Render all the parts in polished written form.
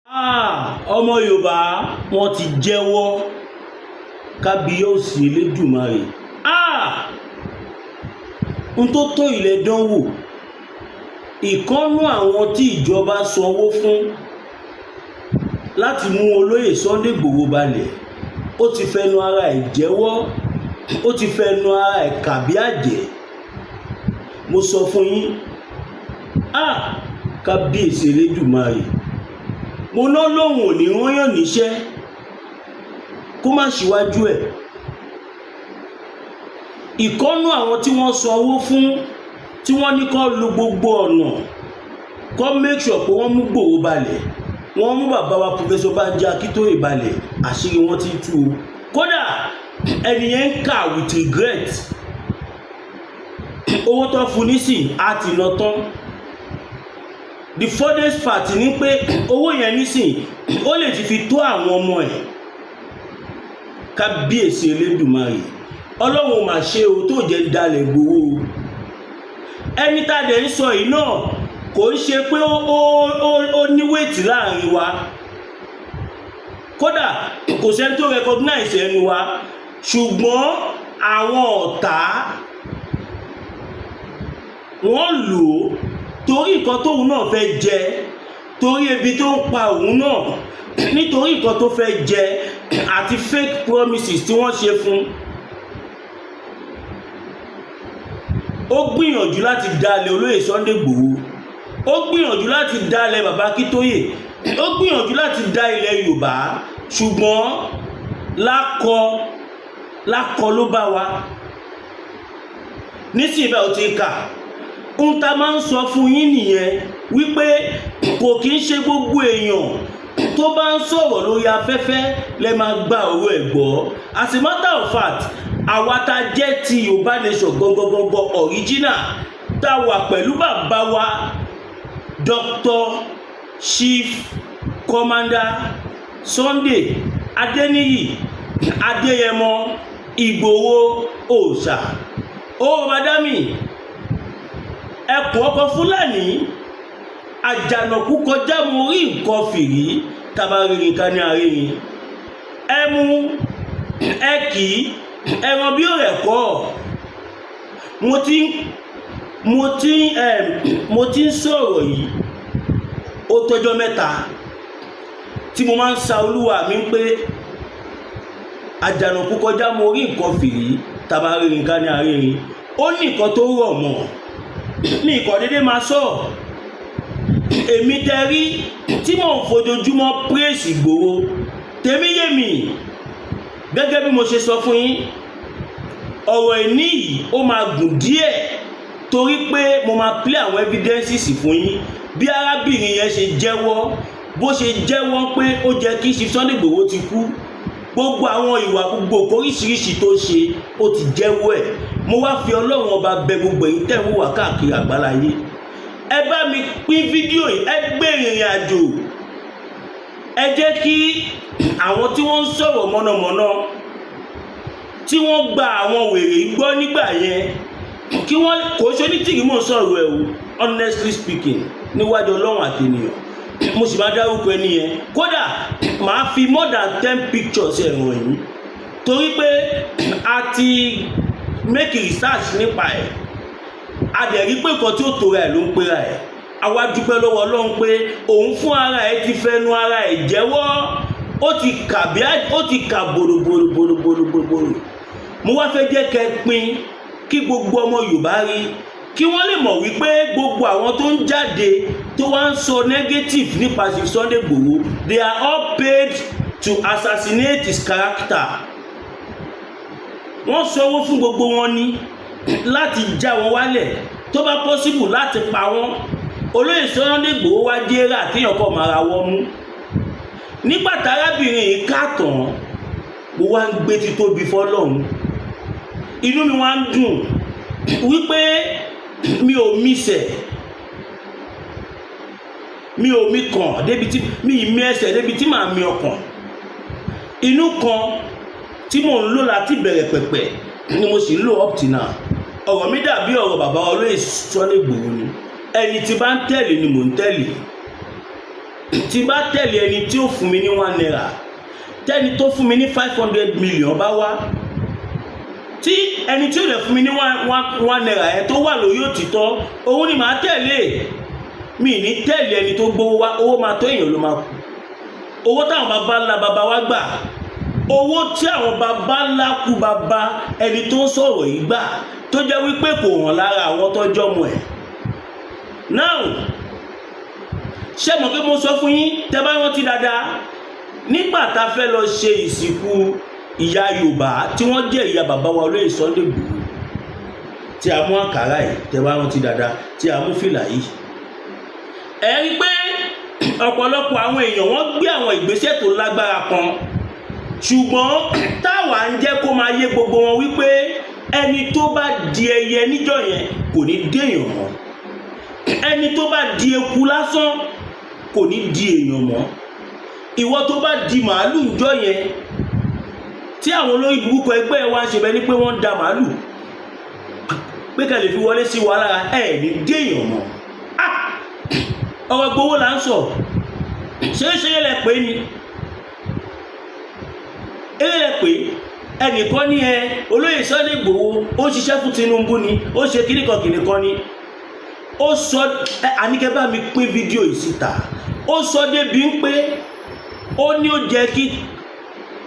Ọmọ Yorùbá, wọ́n ti jẹ́wọ́. Kábíyèsí Elédùmarè, n tó tó ilẹ̀ dánwò. Ìkànnú àwọn tí ìjọba sanwó fún láti mú olóyè Sunday Igboho balẹ̀, ó ti fẹnu ara ẹ̀ jẹ́wọ́, ó ti fẹnu ara ẹ̀ kàbí àjẹ́. Mo sọ fún yín. Kábíyèsí Elédùmarè, mo ná lóhùn ò ní rányàn níṣẹ́ kó má ṣíwájú ẹ̀. Ìkọ́nú àwọn tí wọ́n sanwó fún, tí wọ́n ní kó lu gbogbo ọ̀nà, kó make sure pé wọ́n mú Ìgbòho balẹ̀, wọ́n mú bàbá wa Professor Banji Akíntóyè balẹ̀, àṣírí wọn ti tú o. Kódà ẹni yẹn ń kà with regret. Owó tó fún nísìn á ti lọ tán. The funniest part ni pé owó yẹn nísìn, ó lè ti fi tó àwọn ọmọ ẹ̀. Kábíyèsí Elédùmarè, Ọlọ́run mà ṣe o tó jẹ́ dalẹ̀ gbowó o. Ẹni tá a dẹ̀ ń sọ yìí náà, kò ń ṣe pé ó ní weight láàrin wa. Kódà kò sẹ́ni tó recognize ẹnu wa, ṣùgbọ́n àwọn ọ̀tá wọ́n lò ó torí nǹkan tóun náà fẹ́ jẹ, torí ebi tó ń pa òun náà, nítorí nǹkan tó fẹ́ jẹ àti fake promises tí wọ́n ṣe fún. Ó gbìyànjú láti dalẹ̀ olóyè Sunday Igboho, ó gbìyànjú láti dalẹ̀ bàbá Akíntóyè, ó gbìyànjú láti da ilẹ̀ Yorùbá, ṣùgbọ́n lákọ lákọ ló bá wa. Nísìnyí báyìí, ó ti kà. Ohun tá a máa ń sọ fún yín nìyẹn wípé kò kí ń ṣe gbogbo èèyàn tó bá ń sọ̀rọ̀ lórí afẹ́fẹ́ lẹ máa gba ọ̀rọ̀ ẹ̀ gbọ́. As a matter of fact, àwa tá a jẹ́ ti Yorùbá Nation gangan original, tá a wà pẹ̀lú bàbá wa Dr. Chief Commander Sunday Adéníyì Adéyẹmọ Ìgbòho òòṣà, ó bàbá mi, ẹkùn ọkọ Fúlàní àjànàkú kọjá, mo rí nǹkan fìrí tabarírin ká ní àrírin ẹmu ẹ kì í ẹran bí ó rẹ̀ kọ́. Mo ti ń sọ̀rọ̀ yìí, ó tọ́jọ́ 3 tí mo máa ń sa olúwa mi pé àjànàkú kọjá, mo rí nǹkan fìrí tabarírin ká ní àrírin. Ó ní nǹkan tó rọ̀ mọ́ ní ìkọ̀ déédéé máa sọ. Èmi tẹ rí tí mò ń fojoojúmọ́ praise Ìgbòho, tèmi yé mi. Gẹ́gẹ́ bí mo ṣe sọ fún yín, ọ̀rọ̀ ìní yìí, ó máa gùn díẹ̀ torí pé mo máa play àwọn evidences fún yín, bí arábìnrin yẹn ṣe jẹ́wọ́, bó ṣe jẹ́wọ́ pé ó jẹ́ kí Chief Sunday Igboho ti kú, gbogbo àwọn ìwà gbogbo oríṣiríṣi tó ṣe, ó ti jẹ́wọ́ ẹ̀. Mo wá fi Ọlọ́run Ọba bẹ gbogbo èyí tẹ̀ ń wò wá káàkiri àgbáláyé, ẹ bá mi pín fídíò yìí, ẹ gbé ìrìn àjò, ẹ jẹ́ kí àwọn tí wọ́n ń sọ̀rọ̀ mọ̀nàmọ́ná, tí wọ́n gba àwọn wèrè gbọ́ nígbà yẹn, kí wọ́n kò ṣe ní tìrì. Mò ń sọ̀rọ̀ ẹ̀ o. Honestly speaking, níwájú Ọlọ́run àtènìyàn, mo sì máa dárúkọ ẹni yẹn. Kódà màá fi more than 10 pictures ẹ̀ hàn yín, torí pé a ti make research nípa ẹ̀, a dẹ̀ rí pé nǹkan tí ó tora ẹ̀ ló ń pera ẹ̀. Àwa dúpẹ́ lọ́wọ́ Ọlọ́run pé òun fún ara ẹ̀ ti fẹnu ara ẹ̀ jẹ́wọ́. Ó ti kà bí ó ti kà bòròbòròbòròbòrò. Mo wá fẹ́ jẹ́ kẹ́ pín kí gbogbo ọmọ Yorùbá rí, kí wọ́n lè mọ̀ wípé gbogbo àwọn tó ń jáde, tó wá ń sọ negative nípa Chief Sunday Igboho, they are all paid to assassinate his character. Wọ́n sanwó fún gbogbo wọn ní láti já wọn wálẹ̀, tó bá possible, láti pa wọ́n. Olóyè Sunday Igboho wá dé rà téèyàn kọ́ máa ra wọ́n mú. Nígbà tárábìnrin yìí ká tán, mo wá ń gbé títóbi fọ́lọ́run. Inú mi wá ń dùn wípé mi ò mísẹ̀, mi ò mi kàn débi tí mi ì mí ẹsẹ̀ débi tí màá mi ọkàn. Inú kan tí mò ń lò láti bẹ̀rẹ̀ pẹ̀pẹ̀ ni mo sì ń lò up till now. Ọ̀rọ̀ mi dàbí ọ̀rọ̀ bàbá olóyè Sunday Igboho ni. Ẹni tí bá ń tẹ̀lé ni mò ń tẹ̀lé. Tí bá tẹ̀lé ẹni tí ó fún mi ní ₦1, tẹ́ni tó fún mi ní 500 million bá wá, tí ẹni tí ó lè fún mi ní ₦1 yẹn tó wà lórí òtítọ́, òun ni màá tẹ̀lé. Mi ní tẹ̀lé ẹni tó gbowó wá. Owó máa tó èèyàn ló máa kú. Owó táwọn baba ńlá baba wa gbà, owó tí àwọn baba ńlá kú baba ẹni tó ń sọ̀rọ̀ yìí gbà, tó jẹ́ wípé kò hàn lára àwọn tọ́jọ́ mọ̀ ẹ̀. Now, ṣé mọ̀ pé mo sọ fún yín, tẹ́ bá rántí dáadáa, nígbà tá a fẹ́ lọ ṣe ìsìnkú ìyá Yorùbá tí wọ́n jẹ́ ìyá bàbá wa, olóyè Sunday Igboho, tí a mú àkàrà yìí, tẹ́ bá rántí dáadáa, tí a mú fìlà yìí, ẹ rí pé ọ̀pọ̀lọpọ̀ àwọn èèyàn, wọ́n gbé àwọn ìgbésẹ̀ tó lágbára kan, ṣùgbọ́n táwa ń jẹ́ kó máa yé gbogbo wọn wípé ẹni tó bá di ẹyẹ níjọ́ yẹn kò ní déèyàn mọ́, ẹni tó bá di eku lásán kò ní di èèyàn mọ́. Ìwọ tó bá di màálù níjọ́ yẹn, tí àwọn olórí burúkú ẹgbẹ́ wa ń ṣe bẹ́ẹ̀ ni pé wọ́n ń da màálù pé kẹ́ lè fi wọlé sí wa lára, ẹ̀ ní déèyàn mọ́. Ọ̀rọ̀ gbowó là ń sọ. Ṣeéṣeré lẹ pé ni eré lẹ pé ẹnìkan ní ẹ olóyè Sunday Igboho, ó ṣiṣẹ́ fún Tinubu ni, ó ṣe kíníkan kíníkan ni. Ó sọ àníkẹ́ bá mi pín fídíò yìí síta. Ó sọ débi ń pé ó ní ó jẹ́ kí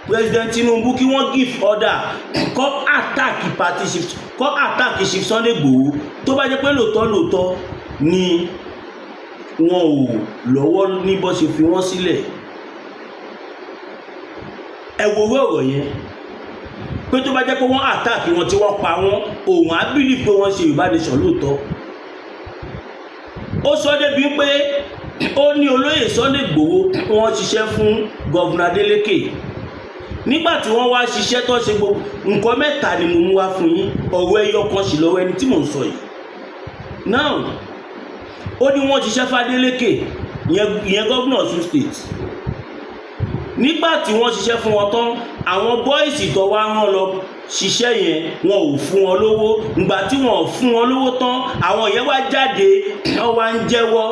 President Tinubu kí wọ́n give order kọ́ attack party chief, kọ́ attack Chief Sunday Igboho, tó bá jẹ́ pé lóòótọ́ lóòótọ́ ni wọn ò lọ́wọ́ ní bó ṣe fi wọ́n sílẹ̀. Ẹ wo owó ọ̀rọ̀ yẹn, pé tó bá jẹ́ pé wọ́n attack wọn tí wọ́n pa wọ́n, òun á believe pé wọ́n ṣe Yorùbá nation lóòótọ́. Ó sọ débi pé ó ní olóyè Sunday Igboho, wọ́n ṣiṣẹ́ fún Governor Adeleke. Nígbà tí wọ́n wá ṣiṣẹ́ tó ṣe gbogbo nǹkan mẹ́ta ni mo mú wá fún yín, ọ̀rọ̀ ẹyọ kan sì lọ́wọ́ ẹni tí mò ń sọ yìí. Now, ó ní wọ́n ṣiṣẹ́ f'Adeleke, ìyẹn gómìnà Ọ̀ṣun State. Nígbà tí wọ́n ṣiṣẹ́ fún wọn tán, àwọn boys tó wá rán lọ ṣiṣẹ́ yẹn, wọn ò fún wọn lówó. Ìgbà tí wọn ò fún wọn lówó tán, àwọn yẹn wá jáde, wọ́n wá ń jẹ́wọ́.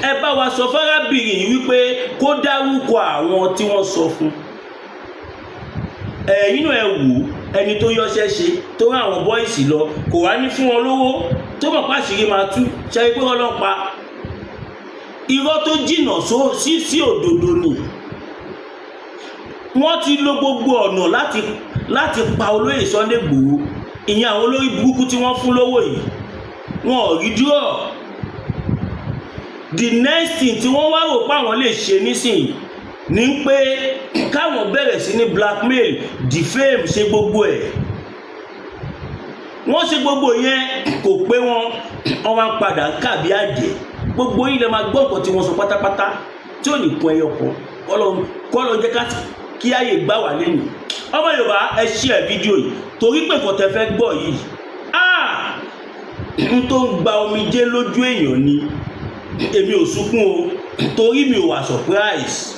Ẹ bá wa sọ fárábìnrin yìí wípé kó dárúkọ àwọn tí wọ́n sọ fún. Ẹ̀yin náà ẹ wò ó, ẹni tó yọṣẹ́ ṣe, tó rán àwọn boys lọ, kò wá ní fún wọn lówó, tó mọ̀ pàṣírí máa tú. Ṣe é pé ọlọ́pàá irọ́ tó jìnà sí òdodo ni. Wọ́n ti lo gbogbo ọ̀nà láti pa olóyè Sunday Igboho. Ìyẹn àwọn olórí burúkú tí wọ́n fún lówó yìí, wọn ò rí dúró. The next thing tí wọ́n wá rò pé àwọn lè ṣe nísìnyí ní pé káwọn bẹ̀rẹ̀ sí ní blackmail, defame, ṣe gbogbo ẹ̀. Wọ́n ṣe gbogbo yẹn, kò pé wọn, wọ́n wá padà kàbí àjẹ́. Gbogbo yín lè máa gbọ́ nǹkan tí wọ́n sọ pátápátá tí ò ní kún ẹyọ kan. Kọ́lọ́ jẹ́ ká kí ààyè gbà wá lẹ́nu. Ọmọ Yorùbá, ẹ share fídíò yìí, torí pé nǹkan tẹ́ fẹ́ gbọ́ yìí, ah, n tó ń gba omijé lójú èèyàn ni. Èmi ò sunkún o, torí mi ò wà surprise.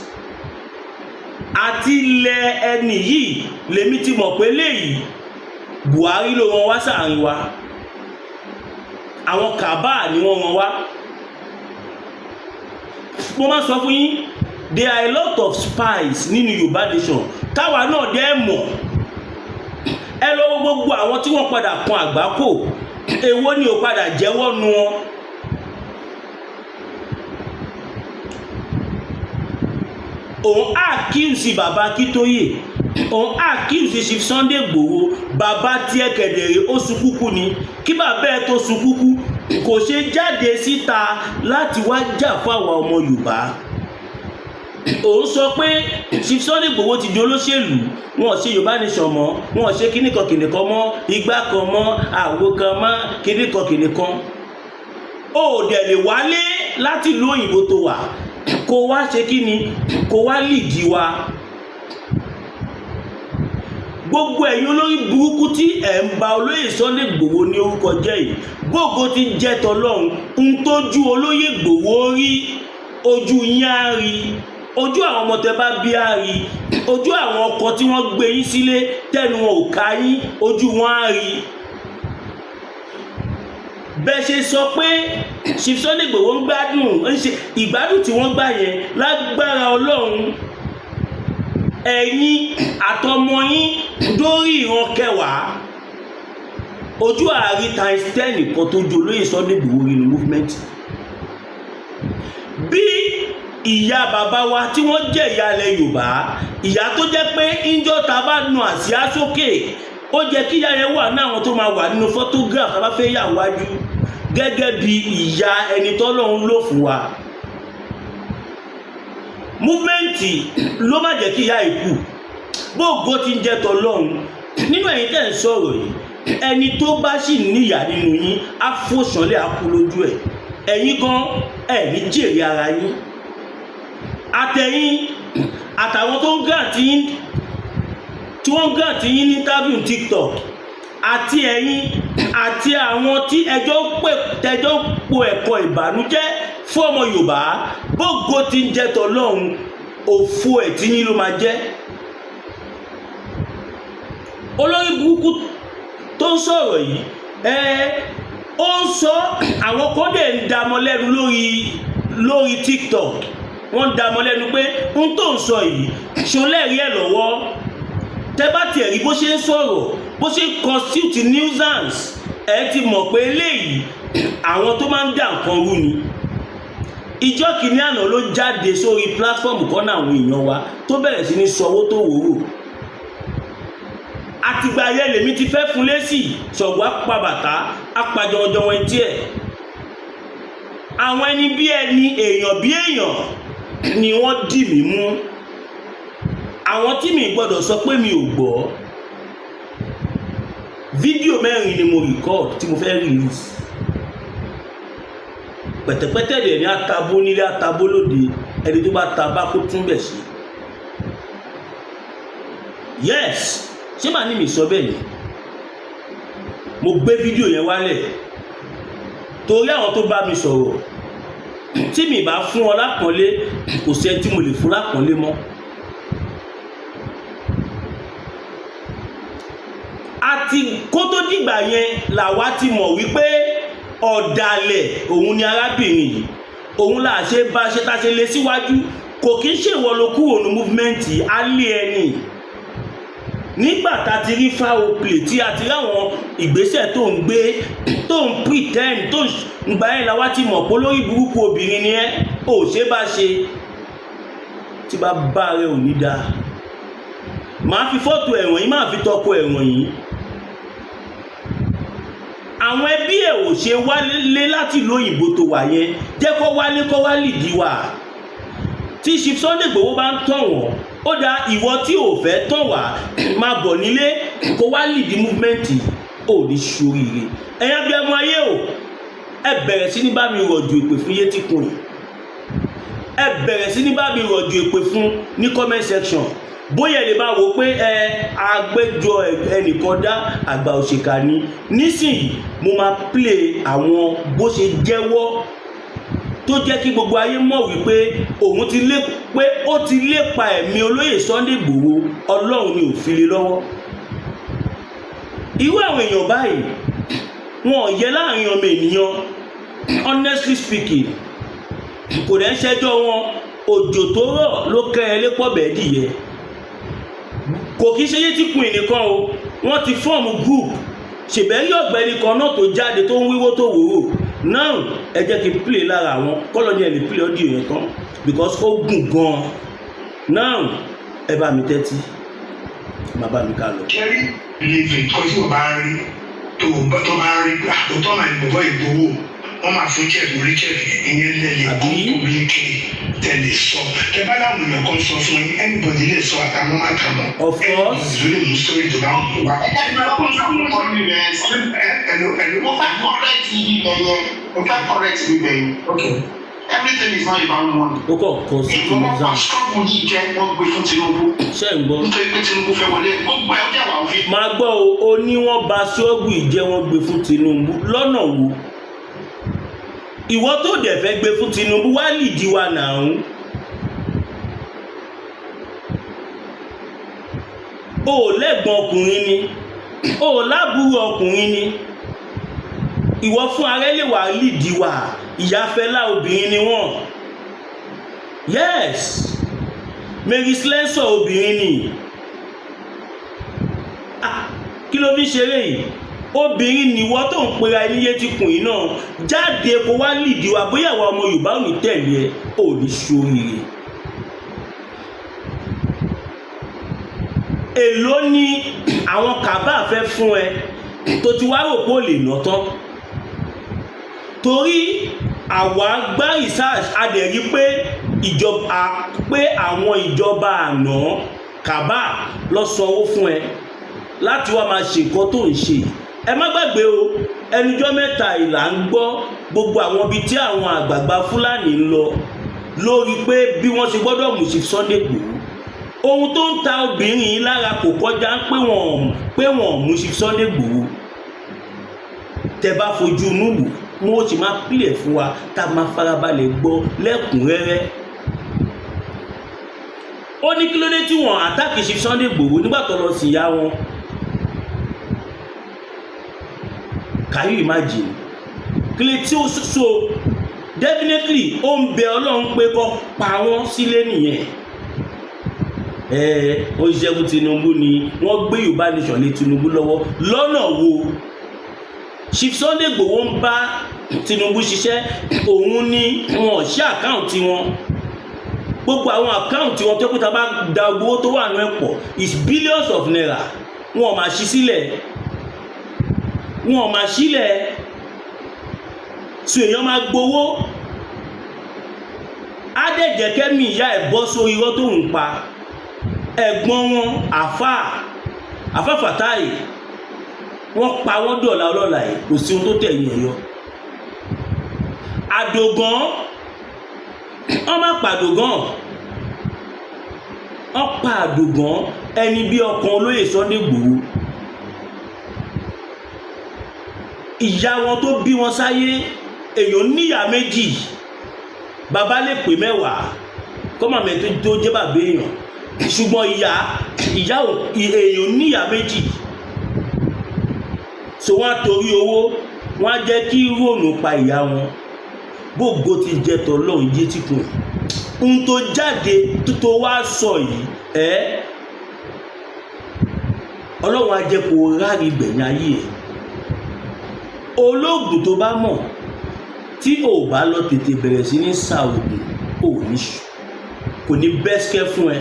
Àti ilẹ̀ ẹni yìí lèmi ti mọ̀ pé léyìí, Buhari ló rán wá sáàrin wa, àwọn kàbáà ni wọ́n rán wá. Mo máa sọ fún yín, there are a lot of spies nínú Yorùbá nation táwa náà dẹ́ mọ̀. Ẹ lọ wo gbogbo àwọn tí wọ́n padà kan àgbákò, èwo ni ò padà jẹ́wọ́ nu wọn? Òun accuse bàbá Akíntóyè, òun accuse Chief Sunday Igboho. Bàbá tiẹ̀ kẹ̀dẹ̀rẹ̀, ó sunkúkú ni. Kí bàbá ẹ tó sunkúkú, kò ṣe jáde síta láti wá jà fáwa ọmọ Yorùbá? Òun sọ pé Chief Sunday Igboho ti di olóṣèlú, wọn ò ṣe Yorùbá nation mọ́, wọn ò ṣe kíníkan kìnìkan mọ́, igbá kan mọ́, àwo kan mọ́, kíníkan kìnìkan. Ó dẹ̀ lè wálé láti ìlú òyìnbó tó wà, kó wá ṣe kí ni, kó wá lìdí wa. Gbogbo ẹ̀yin olórí burúkú tí ẹ̀ ń ba olóyè Sunday Igboho ní orúkọ jẹ́ yìí, gbogbo ti jẹ́ tọlọ́run ń tójú olóyè Igboho rí, ojú yín á rí, ojú àwọn ọmọ tẹ bá bí á rí, ojú àwọn ọkọ tí wọ́n gbé yín sílé tẹnu wọn ò ká yín, ojú wọn á rí. Bẹ́ẹ̀ ṣe sọ pé Chief Sunday Igboho ń gbádùn, ń ṣe ìgbádùn tí wọ́n gbà yẹn, lágbára Ọlọ́run, ẹ̀yin àtọmọ yín dórí ìran kẹwàá, ojú ààrí times 10 nìkan tó ju olóyè Sunday Igboho nínú movement. Bí ìyá bàbá wa tí wọ́n jẹ́ ìyá ilẹ̀ Yorùbá, ìyá tó jẹ́ pé ńjọ́ ta bá nu àsíá sókè, ó jẹ́ kí ìyá yẹn wà ní àwọn tó máa wà nínú photograph tá a bá fẹ́ yà wájú gẹ́gẹ́ bí ìyá ẹni tọ́lọ́run lò fún wa. Movement ló má jẹ́ kí ìyá ìkú bóògó ti ń jẹ́ tọ́lọ́run. Nínú ẹ̀yin tẹ́ ń sọ̀rọ̀ yìí, ẹni tó bá sì níyà nínú yín, á fòṣànlẹ̀, á kú lójú ẹ̀. Ẹ̀yin gan ẹ̀ ní jèrè ara yín, àtẹ̀yìn àtàwọn tó ń grant yín, tí wọ́n ń grant yín ní interview TikTok, àti ẹ̀yin àti àwọn tí ẹjọ́ pè tẹjọ́ po ẹ̀kọ́ ìbànújẹ́ fún ọmọ Yorùbá, bógo ti ń jẹ́ tọ́lọ́run, òfo ẹ̀ tí yín ló máa jẹ́. Olórí burúkú tó ń sọ̀rọ̀ yìí, ẹ ó ń sọ, àwọn kan dẹ̀ ń damọ́ lẹ́nu lórí TikTok. Wọ́n ń damọ́ lẹ́nu pé n tó ń sọ yìí, ṣọlẹ́rìí ẹ̀ lọ́wọ́. Tẹ́ bá tiẹ̀ rí bó ṣe ń sọ̀rọ̀, bó ṣe ń constitute nuisance, ẹ ti mọ̀ pé eléyìí, àwọn tó máa ń dà nǹkan rú ni. Ìjọ kìíní àná ló jáde sórí platform kan náà, àwọn èèyàn wa tó bẹ̀rẹ̀ sí ní sọ owó tó wòrò. Àtìgbà yẹn lèmi ti fẹ́ fún lésì ṣọ̀gbọ́n apabàtà apàjọjọwọ́ etí ẹ̀. Àwọn ẹni bí ẹni, èèyàn bí èèyàn ni wọ́n dì mí mú, àwọn tí mi gbọ́dọ̀ sọ pé mi ò gbọ́. Fídíò mẹ́rin ni mo record tí mo fẹ́ release. Pẹ̀tẹ̀pẹ̀tẹ̀ dẹ̀ ní atabó nílé, atabó lóde. Ẹni tó bá ta bá kó tún bẹ̀ ṣe. Yes, ṣé màá ní mi sọ bẹ́ẹ̀ ni? Mo gbé fídíò yẹn wálẹ̀ torí àwọn tó bá mi sọ̀rọ̀. Tí mi bá fún ọ lápọ́nlé, kò sí ẹni tí mo lè fún lápọ́nlé mọ́. Àti kó tó dìgbà yẹn làwa ti mọ̀ wípé ọ̀dàlẹ̀ òun ni arábìnrin yìí. Òun là ṣe bá ṣe tá ṣe lé síwájú. Kò kí ń ṣèwọ ló kúrò ní movement alẹ́ ẹni. Nígbà tá a ti rí foul play, tí a ti rí àwọn ìgbésẹ̀ tó ń gbé, tó ń pretend, tó ń gbà yẹn, làwa ti mọ̀ pé olórí burúkú obìnrin ni ẹ́, ò ṣe bá ṣe tí bá bá rẹ ò ní dáa. Màá fi fọ́tò ẹ̀wọ̀n yìí, máa fi tọkọ ẹ̀wọ̀n yìí. Àwọn ẹbí ẹ̀ ò ṣe wálé láti ìlú òyìnbó tó wà yẹn, jẹ́ kó wálé, kó wá lìdí wà. Tí Chief Sunday Igboho bá ń tàn wọ́n, ó dá ìwọ tí ò fẹ́ tàn wá, máa bọ̀ nílé kó wá lìdí movement. Ò ní ṣoríire. Ẹ̀yin abiyamọ ayé o, ẹ bẹ̀rẹ̀ sí ní bá mi rọ̀jò ìpè fún Yétí Queen. Ẹ bẹ̀rẹ̀ sí ní bá mi rọ̀jò ìpè fún ní comment section. Bóyá ẹ lè máa wò pé ẹ agbẹjọ ẹnìkan dá àgbà òṣèkà ni. Nísìnyí, mo máa play àwọn bó ṣe jẹ́wọ́ tó jẹ́ kí gbogbo ayé mọ̀ wípé òun ti lé, pé ó ti lépa ẹ̀mí olóyè Sunday Igboho. Ọlọ́run ni ò fi lé lọ́wọ́. Irú àwọn èèyàn báyìí, wọn ò yẹ láàrin ọmọ ènìyàn. Honestly speaking, kò dẹ̀ ń ṣẹjọ́ wọn. Òjò tó rọ̀ ló kẹ́ ẹ lépọ̀ bẹ́ẹ̀ dìyẹ. Kò kí ṣe Yétí Queen nìkan o, wọ́n ti form group. Ṣèbẹ́rí ọ̀gbẹ́ni kan náà tó jáde tó ń wíwó tó wòrò now. Ẹ jẹ́ kí n play lára àwọn kọ́lọ́ ní ẹ lè play audio yẹn tán because ó gùn gan-an. Now, ẹ bá mi tẹ́tí, má bá mi ká lọ. Kẹ́rí believe it, kọ́ tí wọ́n bá ń rí tó bá ń rí àtòtọ́ náà ní bọ̀bọ̀ Ìgbòho, wọ́n máa fún check orí check yẹn. Ìyẹn lẹ́lẹ̀ Àbí? Publicly tẹ̀lé sọ tẹ bá láwọn èèyàn kan sọ fún yín, anybody lè sọ àtàwọn àtàwọn. Of course. Anybody ló lè mú story tó bá ń wá. Hello, hello. Mo fẹ́ correct ibẹ̀ yẹn. Mo fẹ́ correct ibẹ̀ yẹn. Okay. Everything is not about money. Ó kọ̀ kọ sí Ìjọba Tinubu. pa struggle yìí jẹ́ wọ́n gbé fún Tinubu. Ṣé ń gbọ́? Nítorí pé Tinubu fẹ́ wọlé, gbogbo ẹ̀ ó jẹ́ wà òfin. Máa gbọ́ o. Ó ní wọ́n ba ṣọ́ọ̀bù ìjẹ́, wọ́n gbé fún Tinubu lọ́nà wo? Ìwọ tó dẹ̀ fẹ́ gbé fún Tinubu, wá lìdí wa nàún. O ò lẹ́gbọ̀n ọkùnrin ni, o ò lábúrò ọkùnrin ni. Ìwọ fún arẹ lè wà lídìí wa. Ìyá Fẹlá, obìnrin ni wọ́n. Yes, Mary Slessor, obìnrin ni. Ah, kí ló fi ṣeré yìí? Obìnrin nìwọ tó ń pera ẹni yé ti kùn yìí náà. Jáde kó wá lídìí wa, bóyá àwa ọmọ Yorùbá ò ní tẹ̀lé ẹ. Ò ní ṣoríire. Èló ni àwọn kàbá fẹ́ fún ẹ tó ti wá rò pé ó lè ná tán? Torí àwa gbá research, a dẹ̀ rí pé ìjọba, pé àwọn ìjọba àná kàbá lọ sanwó fún ẹ láti wá máa ṣe nǹkan tó ń ṣe. Ẹ má gbàgbé o, ẹnujọ́ mẹ́ta ìlà ń gbọ́ gbogbo àwọn ibi tí àwọn àgbààgbà Fúlàní ń lọ lórí pé bí wọ́n ṣe gbọ́dọ̀ mú Chief Sunday Igboho. Ohun tó ń ta obìnrin yìí lára kò kọjá pé wọ́n mú Chief Sunday Igboho. Tẹ bá fojú inú wò, mo sì máa pìlẹ̀ fún wa tá a máa farabalẹ̀ gbọ́ lẹ́kùnrẹ́rẹ́. Ó ní kí ló dé tí wọ́n attack Chief Sunday Igboho nígbà tó lọ sí ìyá wọn? Can you imagine? Kí lè tí ó so? Definitely, ó ń bẹ Ọlọ́run pé kó pa wọ́n sílé nìyẹn. Ẹ ó ṣiṣẹ́ fún Tinubu ni. Wọ́n gbé Yorùbá Nation lé Tinubu lọ́wọ́ lọ́nà wo? Chief Sunday Igboho ń bá Tinubu ṣiṣẹ́, òun ni wọn ṣí account wọn. Gbogbo àwọn account wọn tó kó tá a bá da owó tó wà nù ẹ̀ pọ̀ is billions of naira. Wọn ò máa ṣí sílẹ̀, wọn ò máa sílẹ̀. So èèyàn máa gbowó, á dẹ̀ jẹ́ kẹ́mi ìyá ẹ̀ bọ́ sórí irọ́ tó ń pa. Ẹ̀gbọ́n wọn, àfà Fatai, wọ́n pa wọ́n dọ̀la ọlọ́la yìí, kò sí ohun tó tẹ̀yìn ẹ̀ yọ. Àdògán, wọ́n má pàdògán, wọ́n pa Àdògán, ẹni bí ọkàn olóyè Sunday Igboho. Ìyá wọn tó bí wọn sáyé, èèyàn níyà méjì, bàbá lè pè mẹ́wàá kọ́mọ̀ mi tó jẹ́ bàbá èèyàn, ṣùgbọ́n ìyá èèyàn níyà méjì. So wọ́n á torí owó, wọ́n á jẹ́ kí róònù pa ìyá wọn. Gbogbo ti jẹ́ tọ́lọ́run yé tí kùn ohun tó jáde tó wá sọ yìí ẹ́, Ọlọ́run á jẹ́ kó rárí gbẹ̀yìn ayé ẹ̀. Olóògùn tó bá mọ̀ tí ò bá lọ tètè bẹ̀rẹ̀ sí ní sa oògùn, ò ní kò ní bẹ́sikẹ́ fún ẹ.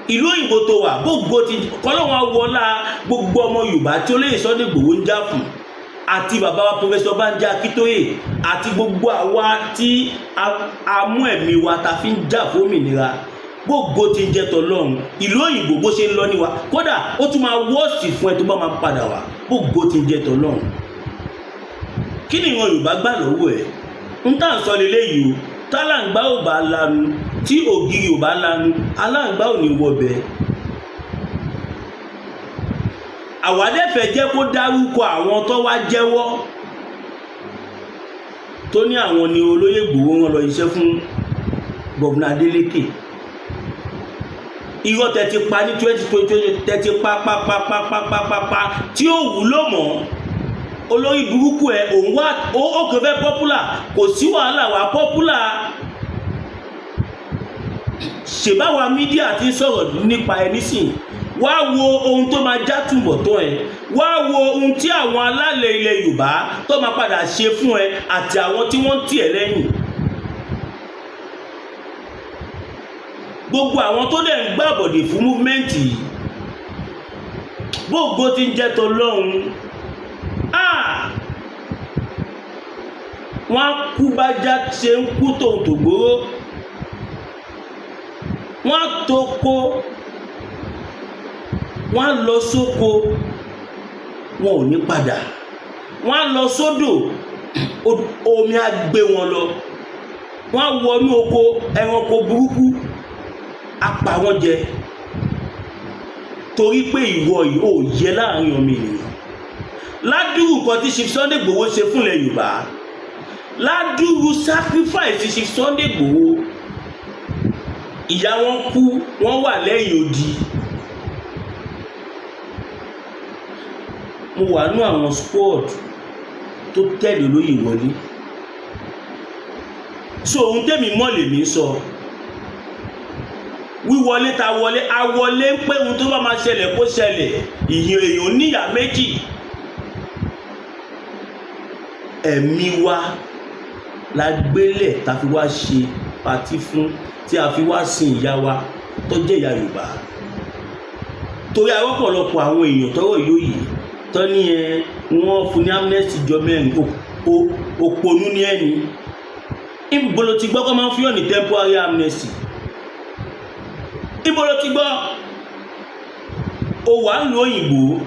Ìlú òyìnbó tó wà, gbogbo ti kọ́lọ́wọ́n awọlá gbogbo ọmọ Yorùbá tí olóyè Sunday Igboho ń jà fún, àti bàbá wa Professor Banji Akíntóyè, àti gbogbo àwa tí a mú ẹ̀mí wa ta fi ń jà fómìnira, gbogbo ti ń jẹ́ tọlọ́run. Ìlú òyìnbó bó ṣe ń lọ níwa, kódà ó tún máa wọ́ọ̀sì fún ẹ tó bá máa padà wá. Gbogbo ti ń jẹ́ tọlọ́run. Kí ni ìran Yorùbá gbà lọ́wọ́ ẹ̀ ń tà ń sọ leléyìí o? Tálàǹgbá ò bá lanu, tí ògiri ò bá lanu, aláǹgbá ò ní wọbẹ̀. Àwádẹ́fẹ̀ jẹ́ kó dárúkọ àwọn tó wá jẹ́wọ́ tó ní àwọn ni olóyè Ìgbòho wọn lọ iṣẹ́ fún Governor Adeleke. Irọ́ tẹ ti pa ní 2020, tẹ ti pa pa pa pa pa pa pa pa tí ó wúlò mọ́. Olórí burúkú ẹ, òun wá ó kàn fẹ́ popular, kò sí wàhálà wà popular. Ṣèbáwa media ti ń sọ̀rọ̀ nípa ẹ nísìn, wá wo ohun tó máa já túbọ̀ tán ẹ, wá wo ohun tí àwọn alálẹ̀ ilẹ̀ Yorùbá tó máa padà ṣe fún ẹ àti àwọn tí wọ́n ń tì ẹ́ lẹ́yìn. Gbogbo àwọn tó dẹ̀ ń gbàbọ̀dè fún movement yìí, gbogbo ti ń jẹ́ tọlọ́run, wọ́n á kú bájá ṣe ń kú tòun tògbóró, wọ́n á tó kó, wọ́n á lọ sóko, wọn ò ní padà, wọ́n á lọ sódò, omi á gbé wọn lọ, wọ́n á wọnú oko, ẹranko burúkú á pa wọ́n jẹ, torí pé ìwọ yìí ò yẹ láàrin ọmọ ènìyàn. Ládùúrù nǹkan tí Chief Sunday Igboho ṣe fúnlẹ̀ Yorùbá, ládùúrù sacrifice Chief Sunday Igboho, ìyá wọn kú, wọ́n wà lẹ́yìn odi. Mo wà nú àwọn squad tó tẹ̀lé olóyè wọlé. So ohun tẹ́mi mọ̀ lèmi sọ, wíwọlé ta wọlé, a wọlé pé ohun tó bá máa ṣẹlẹ̀ kó ṣẹlẹ̀. Ìyẹn èèyàn níyà méjì. Ẹ̀mí wa la gbélẹ̀ ta fi wá ṣe party fún, tí a fi wá sin ìyá wa tó jẹ́ ìyá Yorùbá, torí arọ́pọ̀lọpọ̀ àwọn èèyàn tọ́rọ̀ yóò yìí tọ́ ní ẹ wọ́n fún ní amnesty jọ mẹ́rin. Òpònú ní ẹni. Ibo ló ti gbọ́ kọ́ máa ń fún ní temporary amnesty? Ibo ló ti gbọ́? O wà ń lo òyìnbó,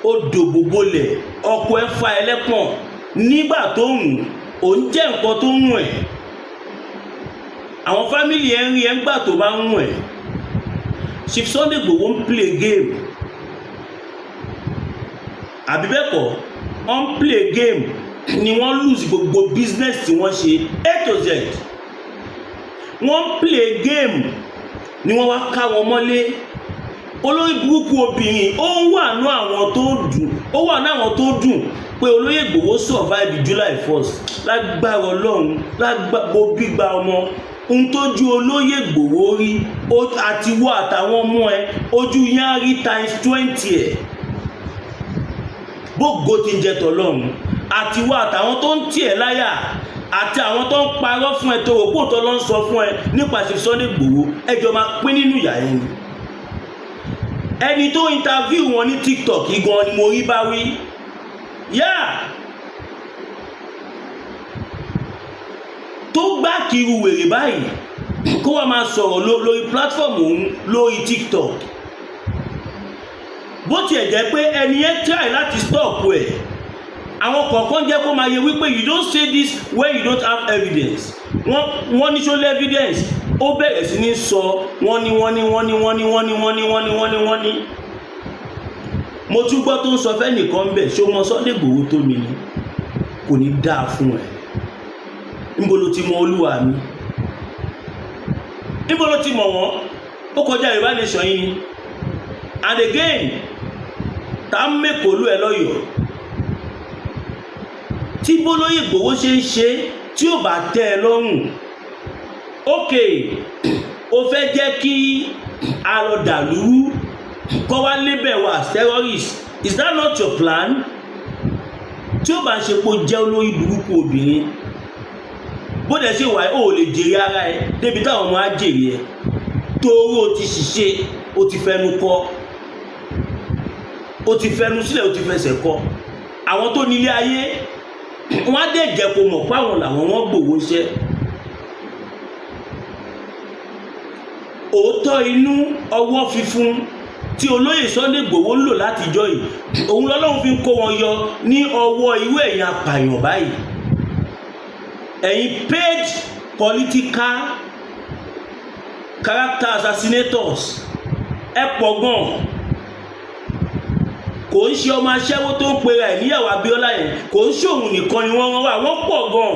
o dòbò bolẹ̀, ọkọ̀ ẹ fa ẹlẹ́pọ̀n nígbà tó ń ò ń jẹ́ nǹkan tó ń wọ̀n ẹ̀. Àwọn family ẹ̀ ń rí ẹ̀ ń gbà tó bá ń wọ̀n ẹ̀. Chief Sunday Igboho ń play game, àbí bẹ́ẹ̀ kọ́? Wọ́n ń play game ni. Wọ́n lose gbogbo business tí wọ́n ṣe A to Z. Wọ́n ń play game ni. Wọ́n wá ká wọn mọ́lé. Olórí burúkú obìnrin, ó wà ní àwọn tó dùn, ó wà ní àwọn tó dùn pé olóyè Ìgbòho survive July 1st. Lágbára Ọlọ́run, lágbàgbọ́ gbígba ọmọ ohun tójú olóyè Ìgbòho rí àti wọ àtàwọn ọmọ ẹ, ojú yẹn á rí times 20 ẹ̀. Bógo ti ń jẹ tọlọ́run, àti wọ àtàwọn tó ń tì ẹ́ láyà àti àwọn tó ń parọ́ fún ẹ, tó rò pò tó lọ ń sọ fún ẹ nípa Chief Sunday Igboho, ẹjọ́ máa pín nínú ìyà yẹn ni. Ẹni tó interview wọn ní TikTok yìí gan ni mo rí bá wí yá tó gbá kiri wèrè báyìí, kó wá máa sọ̀rọ̀ lórí platform òun lórí TikTok. Bó tiẹ̀ jẹ́ pé ẹni yẹn try láti stop ẹ̀, àwọn kọ̀ọ̀kan jẹ́ kó máa yẹ wípé you don't say this when you don't have evidence. Wọ́n ní ṣó lé evidence? Ó bẹ̀rẹ̀ sí ní sọ wọ́n ní, wọ́n ní, wọ́n ní, wọ́n ní, wọ́n ní, wọ́n ní, wọ́n ní, wọ́n ní, wọ́n ní. Mo tún gbọ́ tó ń sọ fẹ́nìkan bẹ̀, ṣó mọ Sunday Igboho tó mi ni? Kò ní dáa fún ẹ. Níbo ló ti mọ olúwa mi? Níbo ló ti mọ̀ wọ́n? Ó kọjá Yorùbá Nation yìí ni. And again, tá ń mẹ́kọ̀ọ́lù ẹ lọ́yọ̀ọ́ tí bólóyè Ìgbòho ṣe ń ṣe, tí ò bá tẹ́ ẹ lọ́rùn, ok, o fẹ́ jẹ́ kí a lọ dàlúrú, kọ́ wá lébẹ̀ wá terrorist. Is that not your plan? Tí ó bá ń ṣe pé ó jẹ́ olórí burúkú obìnrin, bó dẹ̀ ṣe wà, ó lè jèrè ara ẹ débi táwọn ọmọ á jèrè ẹ, torí o ti ṣìṣe, o ti fẹnu kọ, o ti fẹnu sílẹ̀, o ti fẹsẹ̀ kọ. Àwọn tó nílé ayé, wọ́n á dẹ̀ jẹ́ kó mọ̀ pé àwọn làwọn wọ́n gbòwó iṣẹ́. Òótọ́ inú, ọwọ́ fífún tí olóyè Sunday Igboho ń lò látijọ́ yìí, òun lọ́lọ́run fi ń kó wọn yọ ní ọwọ́ irú ẹ̀yin apààyàn báyìí, ẹ̀yin paid political character assassinators. Ẹ pọ̀ gan. Kò ń ṣe ọmọ aṣẹ́wó tó ń pera ẹ̀ níyàwó Abíọ́lá yẹn, kò ń ṣòun nìkan ni wọ́n rán wá. Wọ́n pọ̀ gan.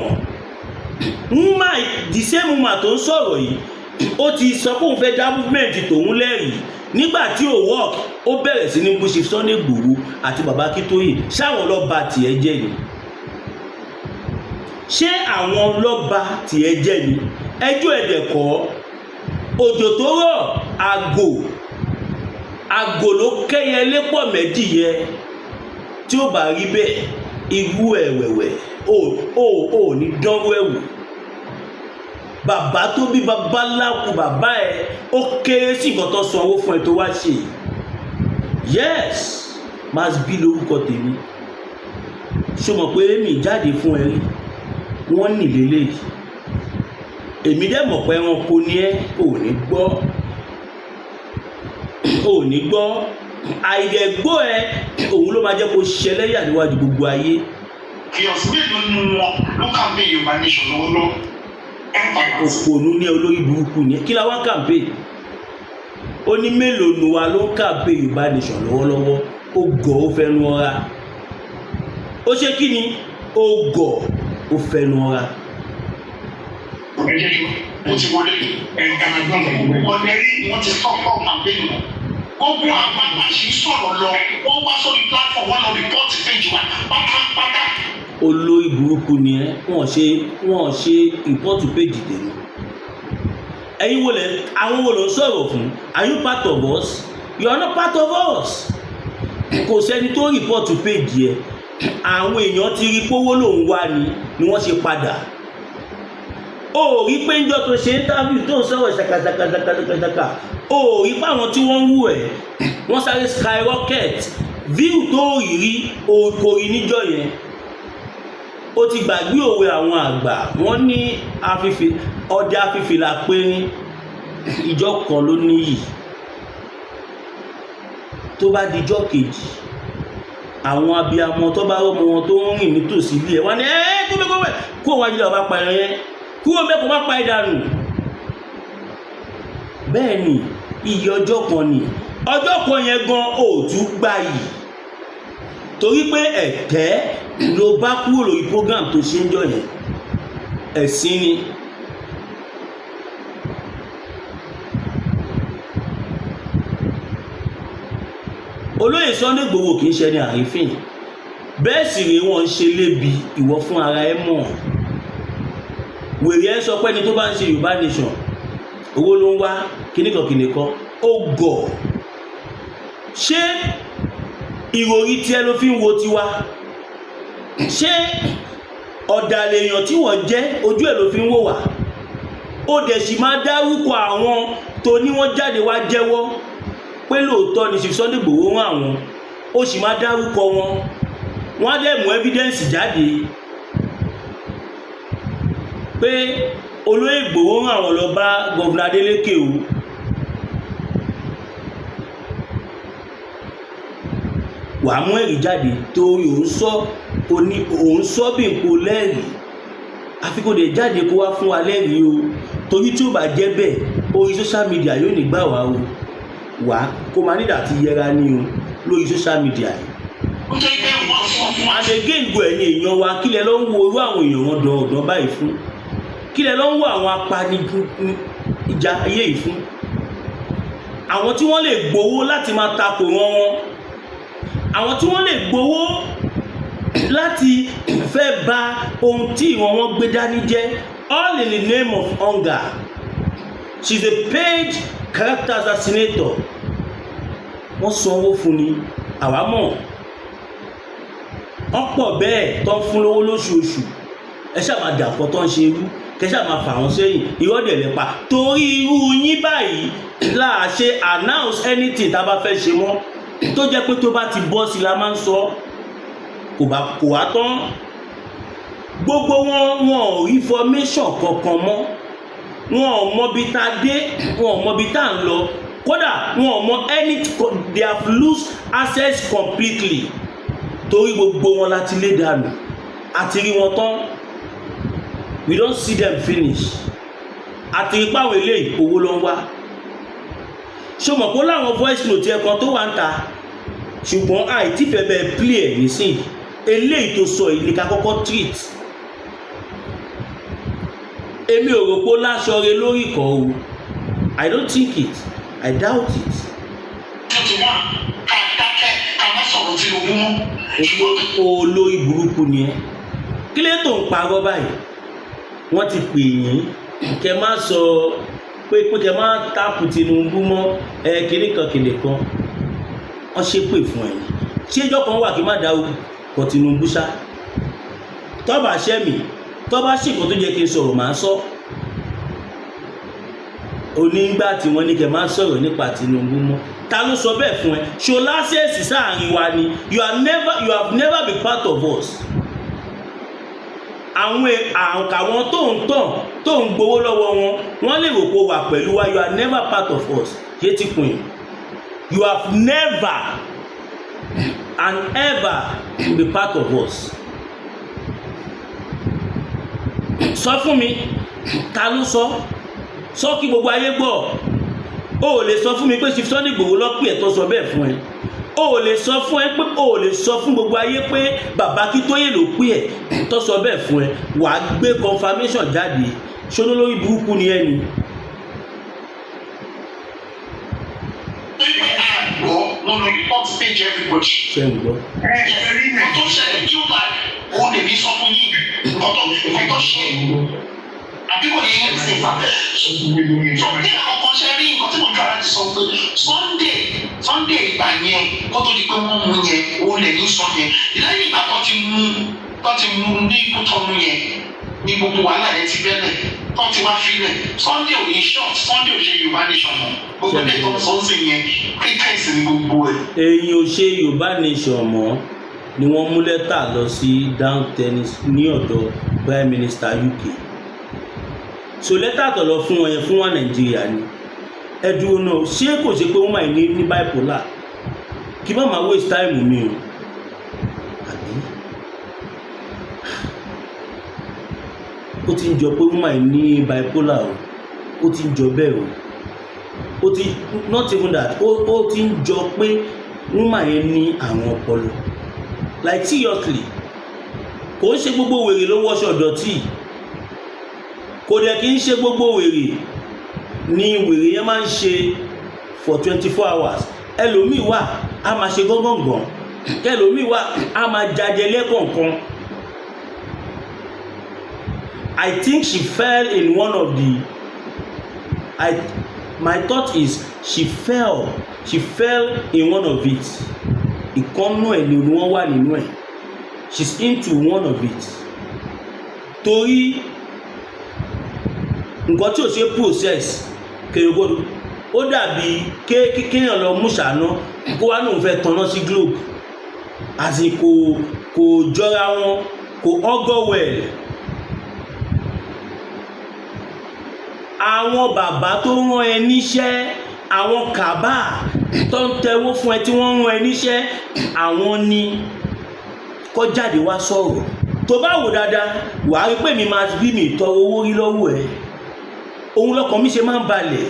Woman, the same woman tó ń sọ̀rọ̀ yìí, ó ti sọ pé òun fẹ́ dá movement tòun lẹ́rìí. Nígbà tí ò work, ó bẹ̀rẹ̀ sí ní bú Chief Sunday Igboho àti bàbá Akíntóyè. Ṣáwọn lọ́ba tiẹ̀ jẹ́ ni? Ṣé àwọn lọ́ba tiẹ̀ jẹ́ ni? Ẹjọ́ ẹ̀dẹ̀ kọ́. Òjò tó rọ̀, àgò àgò ló kẹ́yẹlé pọ̀ méjì yẹ. Tí ó bá rí bẹ́ẹ̀, irú ẹ̀wẹ̀wẹ̀ ò ní dánwó ẹ̀wò. Bàbá tó bí bàbá lákù bàbá ẹ, ó kéré sí nǹkan tó sanwó fún ẹ tó wá ṣe. Yes, Mass B lórúkọ tèmi. Ṣó mọ̀ pé mi jáde fún ẹ rí? Wọ́n nì lélẹ́yìí. Èmi dẹ̀ mọ̀ pé ẹranko ni ẹ́. Ò ní gbọ́, ò ní gbọ́. Àìdẹ̀gbọ́ ẹ, òun ló máa jẹ́ kó ṣẹlẹ́yà níwájú gbogbo ayé. Chaos mélòó nínú wọn ló campaign Yorùbá Nation lọ́wọ́lọ́wọ́? Òpònú ní, olórí burúkú ni. Kí la wá campaign? Ó ní mélòó nu wa ló ń campaign Yorùbá Nation lọ́wọ́lọ́wọ́? Ó gọ̀, ó fẹnu ọra. Ó ṣe kí ni? Ó gọ̀, ó fẹnu ọra. Ẹ jẹ́ kí Ó ti wọlé. Ẹ ká máa gbọ́n nǹkan gbogbo. Wọ́n ní wọ́n ti stop campaign wọn. Gbogbo àwọn àṣì sọ̀rọ̀ lọ, wọ́n wá sórí platform, wọ́n lọ report page wa pátápátá. Olórí burúkú ni ẹ. Wọ́n ṣe report page tèmi. Ẹ̀yin wo lẹ, àwọn wo ló ń sọ̀rọ̀ fún? Are you part of us? You are not part of us. Kò sẹ́ni tó report page yẹ. Àwọn èèyàn ti rí pówó lòún wá ni wọ́n ṣe padà. Ó rí pé njọ́ tó ṣe interview, tó ń sọ̀rọ̀ ṣàkàṣàkàṣàkàṣàkà, ó rí pé àwọn tí wọ́n ń wù ẹ́, wọ́n sáré skyrocket view tó rí rí kò rí níjọ́ yẹn. Ó ti gbàgbé òwe àwọn àgbà, wọ́n ní afífi ọdẹ afífìlà pé ìjọ kan ló níyì. Tó bá dijọ́ kejì, àwọn abiyamọ tó bá rọmọ wọn tó ń rìn nítòsí ilé ẹ, wọn ní ẹ kó bẹ, kó bẹ, kó wájú lọ bá pa ẹran yẹn, kúrò bẹ́ẹ̀, kó má pa ẹ̀ dànù. Bẹ́ẹ̀ ni iye ọjọ́ kan ni, ọjọ́ kan yẹn gan òtún gbà yìí, torí pé ẹ̀tẹ́ ló bá kúrò lórí program tó ṣe ń jọ yẹn. Ẹ̀sìn ni. Olóyè Sunday Igboho kì í ṣe ní àrífín, bẹ́ẹ̀ sì rèé, wọ́n ń ṣe lébi. Ìwọ fún ara ẹ mọ̀, wèrè ẹ sọ pé ẹni tó bá ń ṣe Yorùbá Nation, owó ló ń wá, kíníkan kíníkan. Ó gọ̀. Ṣé ìròrí tiẹ̀ ló fi ń wo tiwa? Ṣé ọ̀dàlẹ̀ èèyàn tí wọ́n jẹ́, ojú ẹ̀ ló fi ń wò wá? Ó dẹ̀ sì máa dárúkọ àwọn tó ní wọ́n jáde wá jẹ́wọ́ pé lóòótọ́ ni Chief Sunday Igboho rán àwọn. Ó sì máa dárúkọ wọn, wọ́n á dẹ̀ mú evidence jáde pé olóyè Igboho rán àwọn lọ bá Governor Adeleke o. Wàá mú ẹ̀rí jáde, torí òun sọ òní, òun sọ bí n kò lẹ́rìí. Àfi kò dé jáde kó wá fún wa lẹ́rìí o, torí tí ó bá jẹ́ bẹ́ẹ̀, orí social media yóò ní gbà wá o. Wá kó máa nídà ti yẹra ní o lórí social media yìí. Nítorí pé wọ́n sọ fún wa. And again, gbọ́, ẹ̀yin èèyàn wa, kílẹ̀ ló ń wo irú àwọn èèyàn wọn dán ọ̀dán báyìí fún? Kílẹ̀ ló ń wo àwọn apani ìjà ayé yìí fún? Àwọn tí wọ́n lè gbowó láti máa takò wọn, àwọn tí wọ́n lè gbowó láti fẹ́ bà ohun tí ìwọ̀n wọn gbé dání jẹ́, all in the name of hunger. She's a paid character assassinator. Wọ́n sanwó fún ni, àwa mọ̀. Wọ́n pọ̀ bẹ́ẹ̀ tó ń fún lówó lóṣooṣù. Ẹ ṣáà máa dàpọ̀ tó ń ṣe irú kẹ ṣáà máa fà wọ́n sẹ́yìn. Irọ́ dẹ̀ lẹ pa, torí irú yín báyìí láà ṣe announce anything tá a bá fẹ́ ṣe mọ́, tó jẹ́ pé tó bá ti bọ́ sí la máa ń sọ. Kò bá kò wá tán, gbogbo wọn, wọn ò rí formation kankan mọ́. Wọn ò mọbi tá a dé, wọn ò mọbi tá a ń lọ, kódà wọn ò mọ any. They have lose access completely, torí gbogbo wọn láti lé dànù àti rí wọn tán. We don see them finish. Àti rí páwọn eléyìí, owó ló ń wá. Ṣé o mọ̀ pé ó láwọn voice note ẹ̀ kan tó wà ń ta, ṣùgbọ́n àìtí fẹ́ bẹ́ẹ̀ play ẹ̀ nísìnyí? Eléyìí tó sọ yìí ní ká kọ́kọ́ treat. Èmi ò rò pé ó láṣọ re lórí ìkọ́ o. I don't think it, I doubt it. 21, ká dákẹ́, ká má sọ̀rọ̀ Tinubu mọ́. Ṣùgbọ́n Olórí burúkú ni ẹ. Kí ló tó ń parọ́ báyìí? Wọ́n ti pè yín kẹ má sọ pé kẹ má táàpù Tinubu mọ́ ẹ, kinní kan kinní kan. Wọ́n ṣe pè fún ẹ ní ṣé ìjọ kan wà kí má dárúkọ Tinubu ṣá? Tọ́ba ṣẹ́mi, tọ́ba ṣìkan tó jẹ́ kí n sọ̀rọ̀, màá sọ. Onígbà tí wọ́n ní kẹ́ má sọ̀rọ̀ nípa Tinubu mọ́, ta ló sọ bẹ́ẹ̀ fún ẹ? Ṣo lásẹ̀sì sáàrin wa ni? You have never been part of us. Àwọn àwọn tó ń tàn, tó ń gbowó lọ́wọ́ wọn, wọ́n lè rò pé wà pẹ̀lú wa. You are never part of us. Yétí queen, you have never and ever be part of us. Sọ fún mi, ta ló sọ? Sọ kí gbogbo ayé gbọ́. O ò lè sọ fún mi pé Chief Sunday Igboho lọ́pẹ́ ẹ̀ tó sọ bẹ́ẹ̀ fún ẹ. O ò lè sọ fún ẹ pé, o ò lè sọ fún gbogbo ayé pé bàbá Akíntóyè ló pè ẹ tó sọ bẹ́ẹ̀ fún ẹ. Wàá gbé confirmation jáde. Ṣóná lórí burúkú ni ẹ ni. Torí pé àgbọ̀ wọn lọ report page everybody. Ṣe ń gbọ́? Ẹ ẹ rí Wọ́n tó ṣẹlẹ̀ tí ó bá Òun lè ní sọ fún yín nǹkan tó ṣe, àbí kò ní yẹn ṣe fà. So ní àkọ́kọ́ ṣe rí nǹkan tí mo jọ ara ti sọ pé Sunday ìgbà yẹn, kó tó di pé wọ́n mú yẹn, òun lè ní sọ yẹn. Lẹ́yìn ìgbà tó ti mú ní Kútọ́nù yẹn ní gbogbo wàhálà yẹn ti bẹ́lẹ̀, tó ti wá filẹ̀. Sunday ò ní short, Sunday ò ṣe Yorùbá nation mọ́. Gbogbo ẹ̀ tó ń sọ ń sìn yẹn, pretense ni gbogbo ẹ̀. Èyí ò ṣe Yorùbá nation mọ́ ni wọ́n mú lẹ́tà lọ sí Down Tennis ní ọ̀dọ̀ Prime Minister UK. So lẹ́tà tó lọ fún wọn yẹn, fún wa Nàìjíríà ni. Ẹ dúró náà, ṣé kò ṣe pé wọ́n máa ní bipolar? Kí má máa waste time mi o, àbí ó ti ń jọ pé wọ́n máa ní bipolar o? Ó ti ń jọ bẹ́ẹ̀ o. Ó ti, not even that, ó ti ń jọ pé woman yẹn ní àrùn ọpọlọ. Like, seriously, kò ń ṣe gbogbo wèrè ló wọṣọ dọ̀tí, kò dẹ̀ kí ń ṣe gbogbo wèrè ni wèrè yẹn máa ń ṣe for 24 hours. Ẹlòmíì wà, á máa ṣe gángangan. Ẹlòmíì wà, á máa jajẹ lẹ́kọ̀ọ̀kan. I think she fell in one of the I my thought is she fell in one of it. Ìkànnú ẹ̀ ni wọ́n wà nínú ẹ̀. She's into one of it, torí nǹkan tí ò ṣe process kéèyàn, ó dàbí kéèyàn lọ mú ṣàná kó wá lóun fẹ́ tanná sí globe. Àti kò jọra wọn, kò augur well. Àwọn bàbá tó rán ẹ níṣẹ́, àwọn kàbá tó ń tẹwó fún ẹ tí wọ́n rán ẹ níṣẹ́, àwọn ni kó jáde wá sọ̀rọ̀. Tó bá wò dáadáa, wàá rí pé mi máa bí mi tọrọ owó rí lọ́wọ́ ẹ. Òun lọkàn mi ṣe máa ń balẹ̀.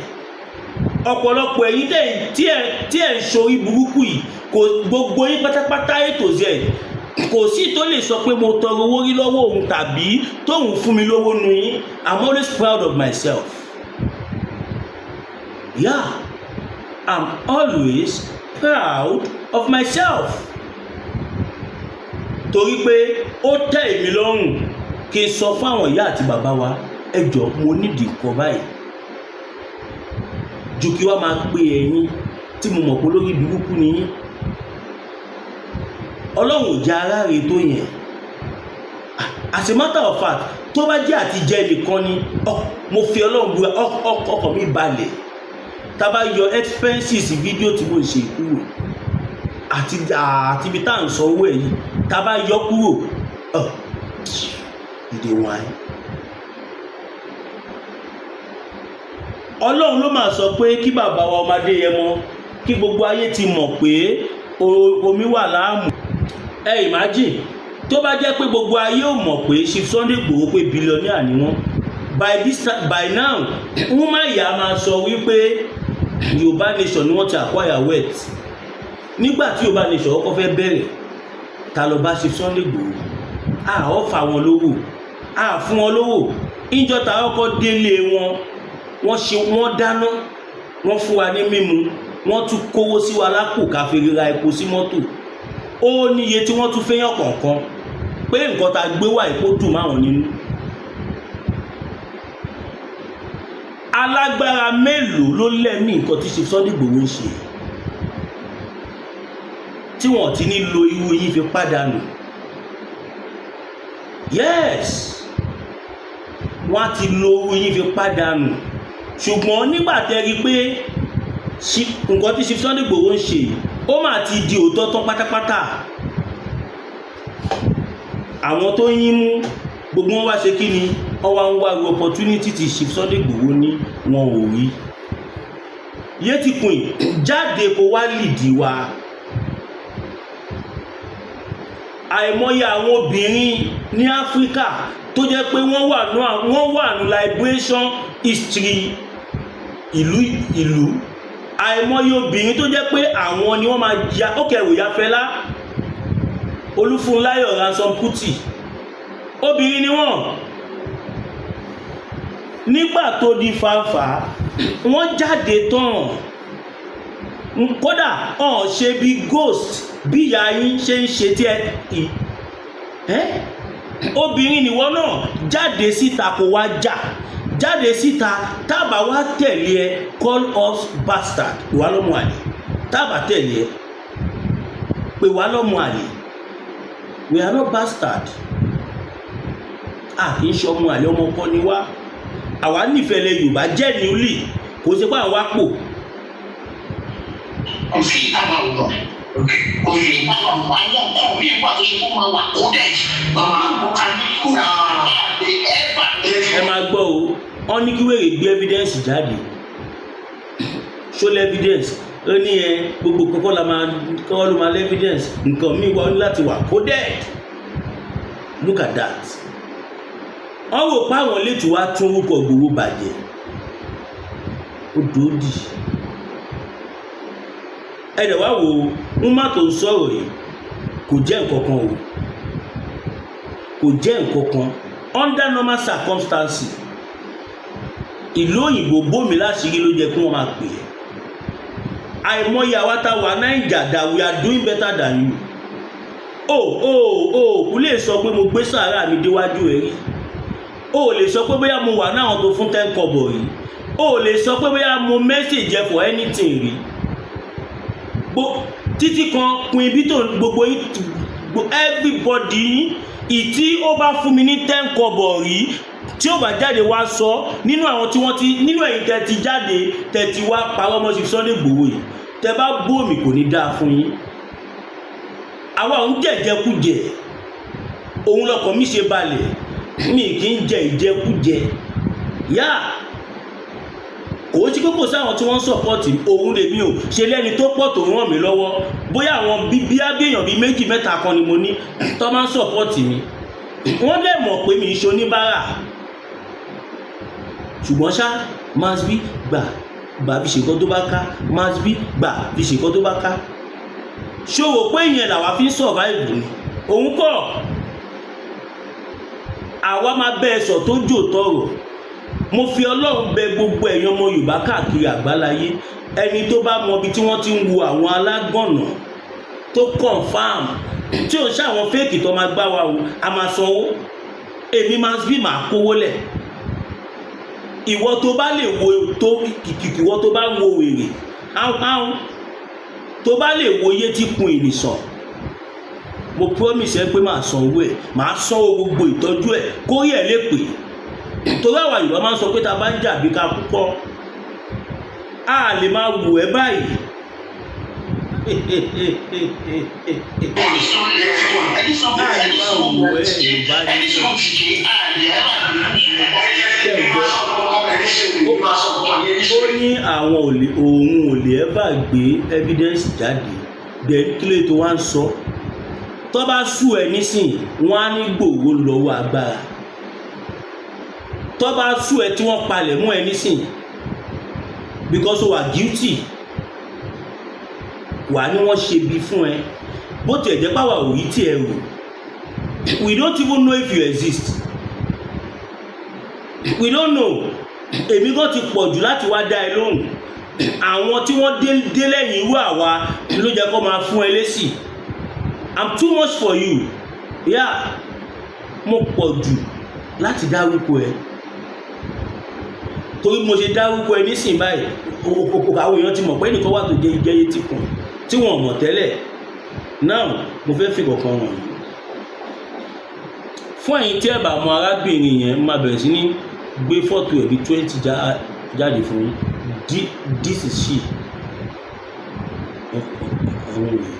Ọ̀pọ̀lọpọ̀ ẹ̀yin tí ẹ̀ ń ṣorí burúkú yìí, kò gbogbo yín pátápátá, A to Z, kò sí tó lè sọ pé mo tọrọ owó rí lọ́wọ́ òun tàbí tóun fún mi lówó nu yín. I'm always proud of myself. Yeah, I'm always proud of myself, torí pé ó tẹ́ èmi lọ́rùn kí n sọ fún àwọn ìyá àti bàbá wa, "Ẹ jọ̀ọ́, mo nídìí nǹkan báyìí," ju kí wá máa pé ẹ̀yin tí mo mọ̀ pé lórí burúkú ni yín. Ọlọ́run ò jẹ́ aráre tó yẹn. As a matter of fact, tó bá jẹ́ àtijẹ́ nìkan ni, mo fi Ọlọ́run búra, ọkàn mi balẹ̀. Tá a bá yọ expenses fídíò tí mo ń ṣe kúrò àti ibi tá à ń sanwó ẹ̀ yìí, tá a bá yọ kúrò, ìdè wáyé. Ọlọ́run ló máa sọ pé kí bàbá wa ọmọdé yẹn mọ kí gbogbo ayé ti mọ̀ pé omi wà láàmú. Ẹ imagine, tó bá jẹ́ pé gbogbo ayé ò mọ̀ pé Chief Sunday Igboho, pé billionaire ni wọ́n, by this time, by now, woman ìyá máa sọ wípé Yorùbá nation ni wọ́n ti acquire wealth. Nígbà tí Yorùbá nation kọ́kọ́ fẹ́ bẹ̀rẹ̀, ta ló bá Chief Sunday Igboho? A ò fà wọn lówó, a fún wọn lówó. Ìjọ ta kọ́kọ́ délé wọn, wọ́n ṣe, wọ́n dáná, wọ́n fún wa ní mímu, wọ́n tún kówó sí wa lápò ká fi ra epo sí mọ́tò. Ó níye tí wọ́n tún fẹ́yàn kọ̀ọ̀kan pé nǹkan tá a gbé wá yìí kó dùn máwọn nínú. Alágbára mélòó ló lẹ́mí nǹkan tí Chief Sunday Igboho ń ṣe tí wọ́n ti ní lo irú yín fi pàdánù? Yes, wọ́n á ti lo irú yín fi pàdánù. Ṣùgbọ́n nígbà tẹ́ rí pé nǹkan tí Chief Sunday Igboho ń ṣe, ó mà ti di òótọ́ tán pátápátá, àwọn tó yín mú gbogbo wọn wá ṣe kí ni? Wọ́n wá ń wá irú opportunity tí Chief Sunday Igboho ní, wọn ò rí. Yétí Queen, jáde kó wá lìdí wa. Àìmọye àwọn obìnrin ní Áfíríkà tó jẹ́ pé wọ́n wà nù liberation history ìlú. Àìmọye obìnrin tó jẹ́ pé àwọn ni wọ́n máa ya ókè ìwòyà. Fẹlá Olúfúnláyọ̀ Ransome Kuti, obìnrin ni wọ́n. Nígbà tó di fanfà, wọ́n jáde tán. Kódà ọ̀n ṣe bí ghost, bí ìyá yín ṣe ń ṣe tí ẹ ẹ́. Obìnrin nìwọ náà, jáde síta kó wá jà, jáde síta. Tábà wá tẹ̀lé ẹ, call us bastard, pè wá lọ́mọ àlè. Tábà tẹ̀lé ẹ, pè wá lọ́mọ àlè. We are not bastard. A kì í ṣe ọmọ àlè, ọmọ kọ́ ni wá. Àwa nífẹ̀ẹ́ lẹ Yorùbá jẹ́ newly, kò ṣe pé àwa pò. Kò sí ìtàwà ọ̀nà, kò sí ìtàwà ọ̀nà. Àwọn nǹkan míì wà tó ṣe kó máa wà coded. Bàbá kó àdé ẹ̀fà. Ẹ máa gbọ́ o, wọ́n ní kí wèrè gbé evidence jáde. Ṣó lẹ́ evidence? Ó ní ẹ gbogbo kọ́kọ́ la máa kọ́ ló máa lẹ́ evidence. Nǹkan míì wà, ó ní láti wà coded. Look at that. Wọ́n rò pé àwọn létí wá tún orúkọ Ìgbòho bàjẹ́. Ó dòódì. Ẹ dẹ̀ wá wo woman tó ń sọ̀rọ̀ yìí, kò jẹ́ nǹkan kan o, kò jẹ́ nǹkan kan. Under normal circumstances, ìlú òyìnbó bómi láṣìírí ló jẹ́ kí wọ́n máa pè é. Àìmọye àwa tá wà Naija that we are doing better than you. O o o kò lè sọ pé mo gbé sàárà mi déwájú ẹ rí. O lè sọ pé bóyá mo wà náà tó fún 10 kọ́bọ̀ rí. O lè sọ pé bóyá mo message ẹ for anything rí. Gbo títí kan kun ibi tó gbogbo yín, everybody ìtí ó bá fún mi ní 10 kọ́bọ̀ rí, tí ó bá jáde wá sọ nínú àwọn tí wọ́n ti nínú ẹ̀yin tẹ́ ti jáde, tẹ́ ti wá parọ́ mọ́ sí Sunday Igboho yìí, tẹ́ bá bóòmì, kò ní dáa fún yín. Àwa ò ń jẹ̀jẹ̀kújẹ. Òun lọkàn mi ṣe balẹ̀, mi kì í jẹ ìjẹkújẹ. Yá, kò sí pé kò sáwọn tí wọ́n ń support. Òun lèmi ò ṣe lẹ́ni tó pọ̀ tó ràn mí lọ́wọ́. Bóyá àwọn bíbí ábíyàn bíi méjì mẹ́ta kan ni mo ní tó máa ń support mi. Wọ́n dẹ̀ mọ̀ pé mi ń ṣe oníbàárà. Ṣùgbọ́n ṣá, Masbi gbà gbà fi ṣèkan tó bá ká, Masbi gbà fi ṣèkan tó bá ká. Ṣòwò pé ìyẹn làwa fi ń survive ni. Òun kọ́, àwa máa bẹ́ ẹ sọ tó jò tọrọ. Mo fi Ọlọ́run bẹ gbogbo ẹ̀yin ọmọ Yorùbá káàkiri àgbáláyé, ẹni tó bá mọ ibi tí wọ́n ti ń wo àwọn alágànnà tó confam, tí ò ń ṣàwọn fake tó máa gbá wa o, a máa sanwó. Èmi máa bí màá kówó lẹ̀. Ìwọ tó bá lè wo tó kìkìkì, ìwọ tó bá ń wo wèrè áhùn, tó bá lè wo iye tí kun ìnìsàn, mo promise ẹ pé màá sanwó ẹ, màá sanwó gbogbo ìtọ́jú ẹ kórí ẹ lè pè. Torí àwa Yorùbá máa ń sọ pé tá a bá ń jà bí ká púpọ̀, a lè máa wù ẹ́ báyìí. Ẹni sọ pé ẹni sọ Yorùbá, ẹni sọ tìjẹ àlẹ ẹ Ó ní àwọn ò lè, òun ò lè ever gbé evidence jáde. Then kí ló tó wá ń sọ? Tó bá sú ẹ nísìn, wọn á ní Gbòòrò lọ́wọ́ agbára. Tó bá sú ẹ, tí wọ́n palẹ̀ mọ́ ẹ nísìn because o wà guilty, wà ní wọ́n ṣe bí fún ẹ. Bó tiẹ̀ jẹ́ pàwọ́ ò rí tiẹ̀ rò, we don't even know if you exist, we don't know. Èmi gan ti pọ̀ jù láti wá dá ẹ lóhùn. Àwọn tí wọ́n dé lẹ́yìn irú àwa ló jẹ́ kó máa fún ẹ lésì. I'm too much for you. Yeah, mo pọ̀ jù láti dárúkọ ẹ, torí mo ṣe dárúkọ ẹ nísìnyí báyìí, àwọn èèyàn ti mọ̀ pé ẹnìkan wà tó jẹ́ ìjẹ́yẹ tí kùn tí wọ́n mọ̀ tẹ́lẹ̀. Now, mo fẹ́ fi kọ̀ọ̀kan wọ̀nyí fún ẹ̀yin tí ẹ bá mọ arábìnrin yẹn. Máa bẹ̀rẹ̀ sí ní gbé fọ́tò ẹ̀ bí 20 jáde fún yín. This is she. Àwọn rèé.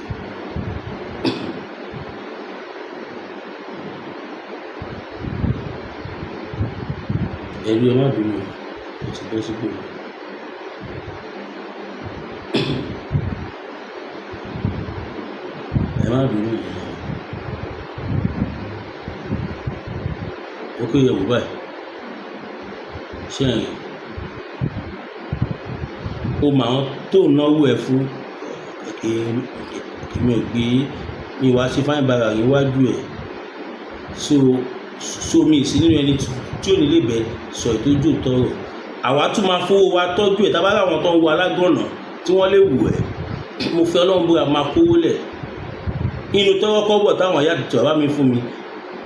Ẹ̀rí, ẹ má bínú, mo ti bọ́ síbò. Ẹ má bínú yìí. Ó kéye wò báyìí. Ṣé ẹ̀yìn ó mọ àwọn tó náwó ẹ̀ fún? Èmi ò gbé mi wá sí fine bara níwájú ẹ̀. So mi sí nínú ẹni tí ò ní lè bẹ sọ ìtọ́jú tọrọ. Àwa tún máa fowó wa tọ́jú ẹ̀. Tábà láwọn tó ń wo alágànnà tí wọ́n lè wù ẹ́, mo fi Ọlọ́run búra, máa kówó lẹ̀ inú tọ́wọ́ kọ́bọ̀ táwọn ìyá àti bàbá mi fún mi.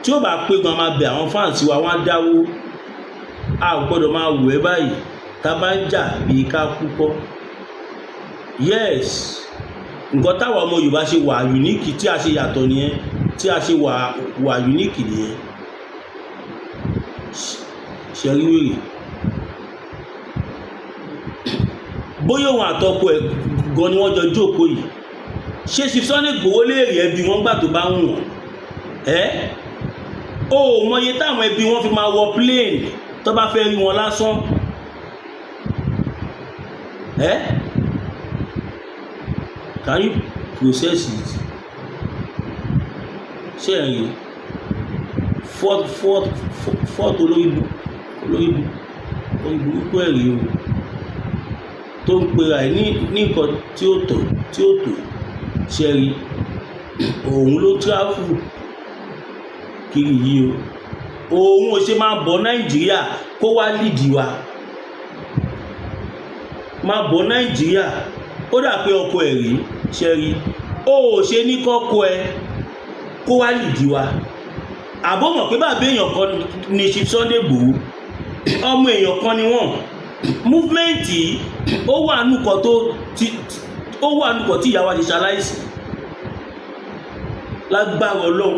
Tí ó bá pé gan, máa bẹ àwọn fans wa, wọ́n á dáwó. A ò gbọ́dọ̀ máa wù ẹ́ báyìí tá a bá ń jà bíi ká kú kọ́. Yes, nǹkan táwa ọmọ Yorùbá ṣe wà unique, tí a ṣe yàtọ̀ nìyẹn, tí a ṣe wà unique nìyẹn. Ṣe rí wèrè, bóyá òun àtọkọ ẹ̀ gan ni wọ́n jọ jókòó yìí. Ṣé Chief Sunday Igboho léèrè ẹbí wọn gbà tó bá ń wọ̀n ẹ́? O ò mọye táwọn ẹbí wọn fi máa wọ plane tó bá fẹ́ rí wọn lásán ẹ́. Can you process it? Ṣé ẹ̀ rí fourth fourth olórí burúkú ẹ̀ rí o, tó ń pera ẹ̀ ní nǹkan tí ó tọ̀ tí ó tò? Ṣe rí, òun ló travel kiri yìí o. Òun ò ṣe máa bọ̀ Nàìjíríà kó wá lead wa, máa bọ̀ Nàìjíríà. Ó dà pé ọkọ ẹ̀ rí. Ṣe rí, ó ò ṣe ní kọ́kọ́ ẹ kó wá lead wa. Àbọ̀ mọ̀ pé bàbá èèyàn kan ní Chief Sunday Igboho, ọmọ èèyàn kan ni wọ́n. Movement yìí, ó wà nùkọ̀ tí ìyá wa ṣe ṣaláìsí. Lágbára Ọlọ́run,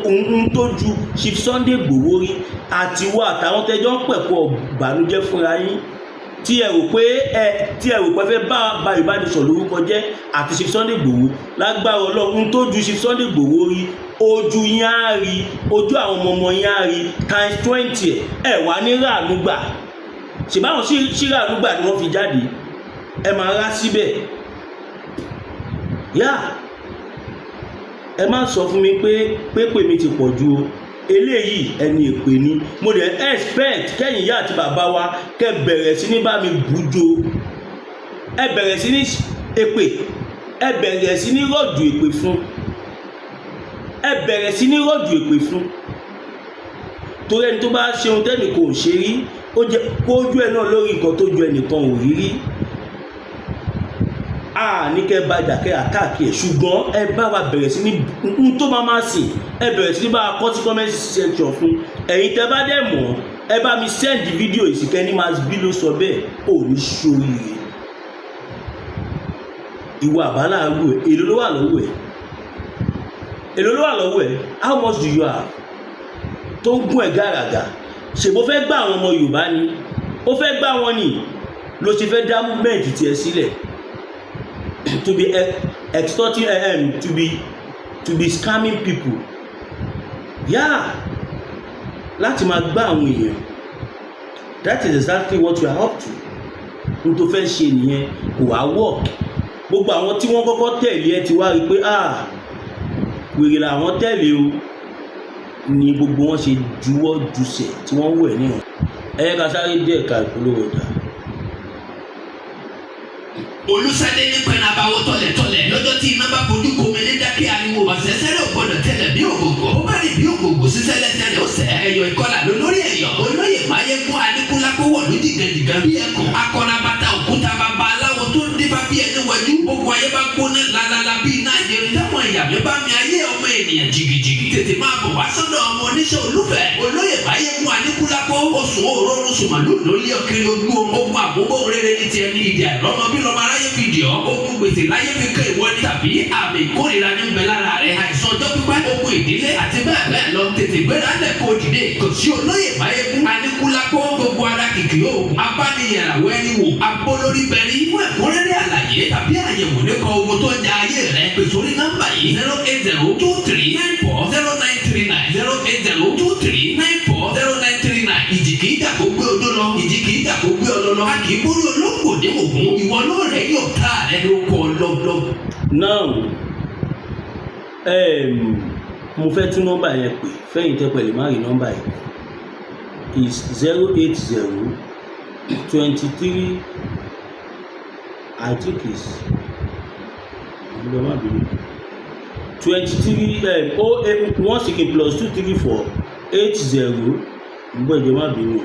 ohun tó ju Chief Sunday Igboho rí, àti wọ àtàwọn tẹjọ́ ń pẹ̀kọ́ ìbànújẹ́ fúnra yín, tí ẹ rò pé fẹ́ bá ìbánisọ̀ lórúkọ jẹ́ àti Chief Sunday Igboho, lágbára Ọlọ́run, ohun tó ju Chief Sunday Igboho rí, ojú yín á rí, ojú àwọn ọmọ ọmọ yín á rí times 20. Ẹ wà ní ràánú gbà. Ṣèbáwọn sí ràánú gbà ni wọ́n fi jáde. Ẹ máa rá síbẹ̀ yá. Ẹ má sọ fún mi pé pépè mi ti pọ̀ ju o. Eléyìí, ẹni èpè ni. Mo dẹ̀ expect kẹ́yìn ìyá àti bàbá wa kẹ́ bẹ̀rẹ̀ sí ní bá mi bùjọ. Ẹ bẹ̀rẹ̀ sí ní èpè, ẹ bẹ̀rẹ̀ sí ní rọ̀jò èpè fún, ẹ bẹ̀rẹ̀ sí ní rọ̀jò èpè fún, torí ẹni tó bá ṣe ohun tẹ́nìkan ò ṣe rí, ó jẹ́ kó ojú ẹ náà lórí nǹkan tó ju ẹnìkan ò rí rí. A ní kẹ́ bá jà, kẹ́ attack ẹ̀, ṣùgbọ́n ẹ bá wa bẹ̀rẹ̀ sí ní n tó máa sìn. Ẹ bẹ̀rẹ̀ sí ní bá wa kọ́ sí comment section fún. Ẹ̀yin tẹ́ bá dẹ̀ mọ̀, ẹ bá mi send fídíò ìsìnkẹ́ ní Mass B ló sọ bẹ́ẹ̀. Ò ní ṣoríire, ìwọ àbáláàrú ẹ. Èló ló wà lọ́wọ́ ẹ? Èló ló wà lọ́wọ́ ẹ? How much do you have tó ń gún ẹ gàràgà? Ṣèbó fẹ́ gbá àwọn ọmọ Yorùbá ni, ó fẹ́ gbá wọn ni ló ṣe fẹ́ dá movement tiẹ̀ sílẹ̀ to be extorting, to be scamming people, yeah, láti máa gbá àwọn èèyàn. That is exactly what you are up to. N tó fẹ́ ṣe nìyẹn, kò wá work. Gbogbo àwọn tí wọ́n kọ́kọ́ tẹ̀lé ẹ ti wá rí i pé, ah, wèrè làwọn tẹ̀lé o, ni gbogbo wọn ṣe juwọ́ jùsẹ̀ tí wọ́n wẹ̀ níwọ̀n. Ẹ yẹ ká sáré dé ẹ̀ka ìpolówó ọjà. Olùsádé ní pẹ́ẹ́nà abáwọ́ tọ̀lẹ̀tọ̀lẹ̀ lọ́jọ́ tí iná bá fojú komi ní dákẹ́ ariwo àṣẹṣẹ́rẹ́ ò gbọ́dọ̀ tẹ̀lẹ̀ bí ògògò ó bá rí bí ògògò sísẹ́ lẹ́sẹ̀ rẹ̀ ó sẹ́ ẹ̀yọ̀ ìkọlà lórí ẹ̀yọ̀. Olóyè Máyégún Aníkúlápó wọ̀lú jìgànjìgàn bí ẹkùn akọnabata òkúta bàbá aláwo tó ń dífá bí ẹni wẹjú. Gbogbo ayé bá gbóná lalala bí iná jẹun, táwọn ìyá mi bá mi ayé ọmọ ènìyàn jìgìjìgì, tètè máa bọ̀ wá sọ́dọ̀ ọmọ oníṣẹ́ olúfẹ́, olóyè Máyégún Aníkúlápó. Oṣù òróró sùmàlú lórí ọkiri ojú ogun àbúgbò rere ní tiẹ̀ ní ìdí àìrọ́mọ bí lọ́mọ aráyé fi dì ọ́. Ogun gbèsè láyé fi kẹ́ ìwọ ní tàbí àmì ìkórìíra ní bẹ lára rẹ̀, àìsàn ọjọ́ pípẹ́, ogun ìdílé àti bẹ́ẹ̀ bẹ́ẹ̀ lọ. Tètè gbéra lẹ̀ kó dìde kò sí olóyè Máyégún Aníkúlápó. Gbogbo ara kìkì oògùn abániyẹ̀ràwọ̀ ẹni wò abólórí bẹ̀rí. Fún ẹ̀kúnrẹ́rẹ́ àlàyé tàbí àyẹ̀wò nípa ogun tó ń ja ayé rẹ̀, pè sórí nọ́mbà yìí: 08023940939, 08023940939. Ìjì kìí jà kó gbé odó lọ, ìjì kìí jà kó gbé ọlọ lọ. A kì í borí olóńgbò ní ògún. Ìwọ ló rẹ̀ yóò tá rẹ̀ ló kọ́ lọ́lọ́. Now, mo fẹ́ tún nọ́mbà yẹn pè fẹ́yìn tẹ́ pẹ̀lú má rí nọ́mbà yẹn. Is 080 23, I think is, ọ̀gbọ́n, má bínú, 23 oh eight one second +234 80 ǹgbọ́n ìjọ, má bínú,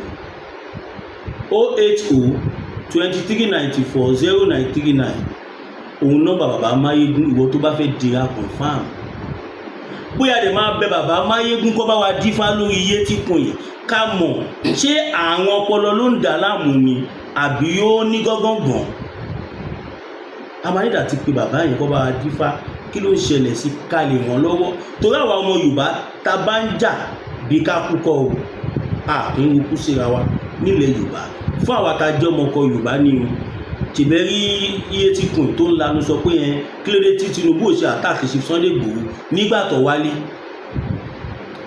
08023940939. Òun nọ́mbà bàbá Máyégún. Ìwọ tó bá fẹ́ dira confam. Bóyá dẹ̀ máa bẹ bàbá Máyégún kó bá wa dífá lórí iye tí kùn yìí, ká mọ̀ ṣé àrùn ọpọlọ ló ń dà láàmú ni àbí ó ní gángangan. A máa nígbà tí pé bàbá yẹn kó bá wa dífá kí ló ń ṣẹlẹ̀ sí, ká lè ràn lọ́wọ́, torí àwa ọmọ Yorùbá tá a bá ń jà bí ká kú kọ́ o, a kì í kú síra wa nílẹ̀ Yorùbá. Fún àwa tá a jẹ́ ọmọ ọkọ Yorùbá ni o. Tìbẹ́ rí iye tí kùn tó ń lanu sọ pé yẹn, kí ló dé tí Tinubu ò ṣe attack sí Sunday Igboho nígbà tó wálé,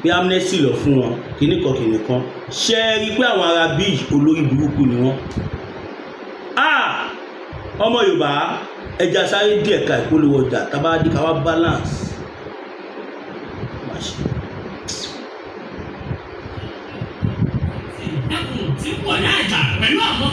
pé amnesty lọ fún wọn, kìnnìkan kìnnìkan. Ṣe é rí i pé àwọn ará bíi olórí burúkú ni wọ́n? Ah, ọmọ Yorùbá, ẹja sáré díẹ̀ ka ìpolówó ọjà tábà dé ká wá balance má ṣe. Ẹkùn tí ń wọ̀ ní àjà pẹ̀lú àwọn.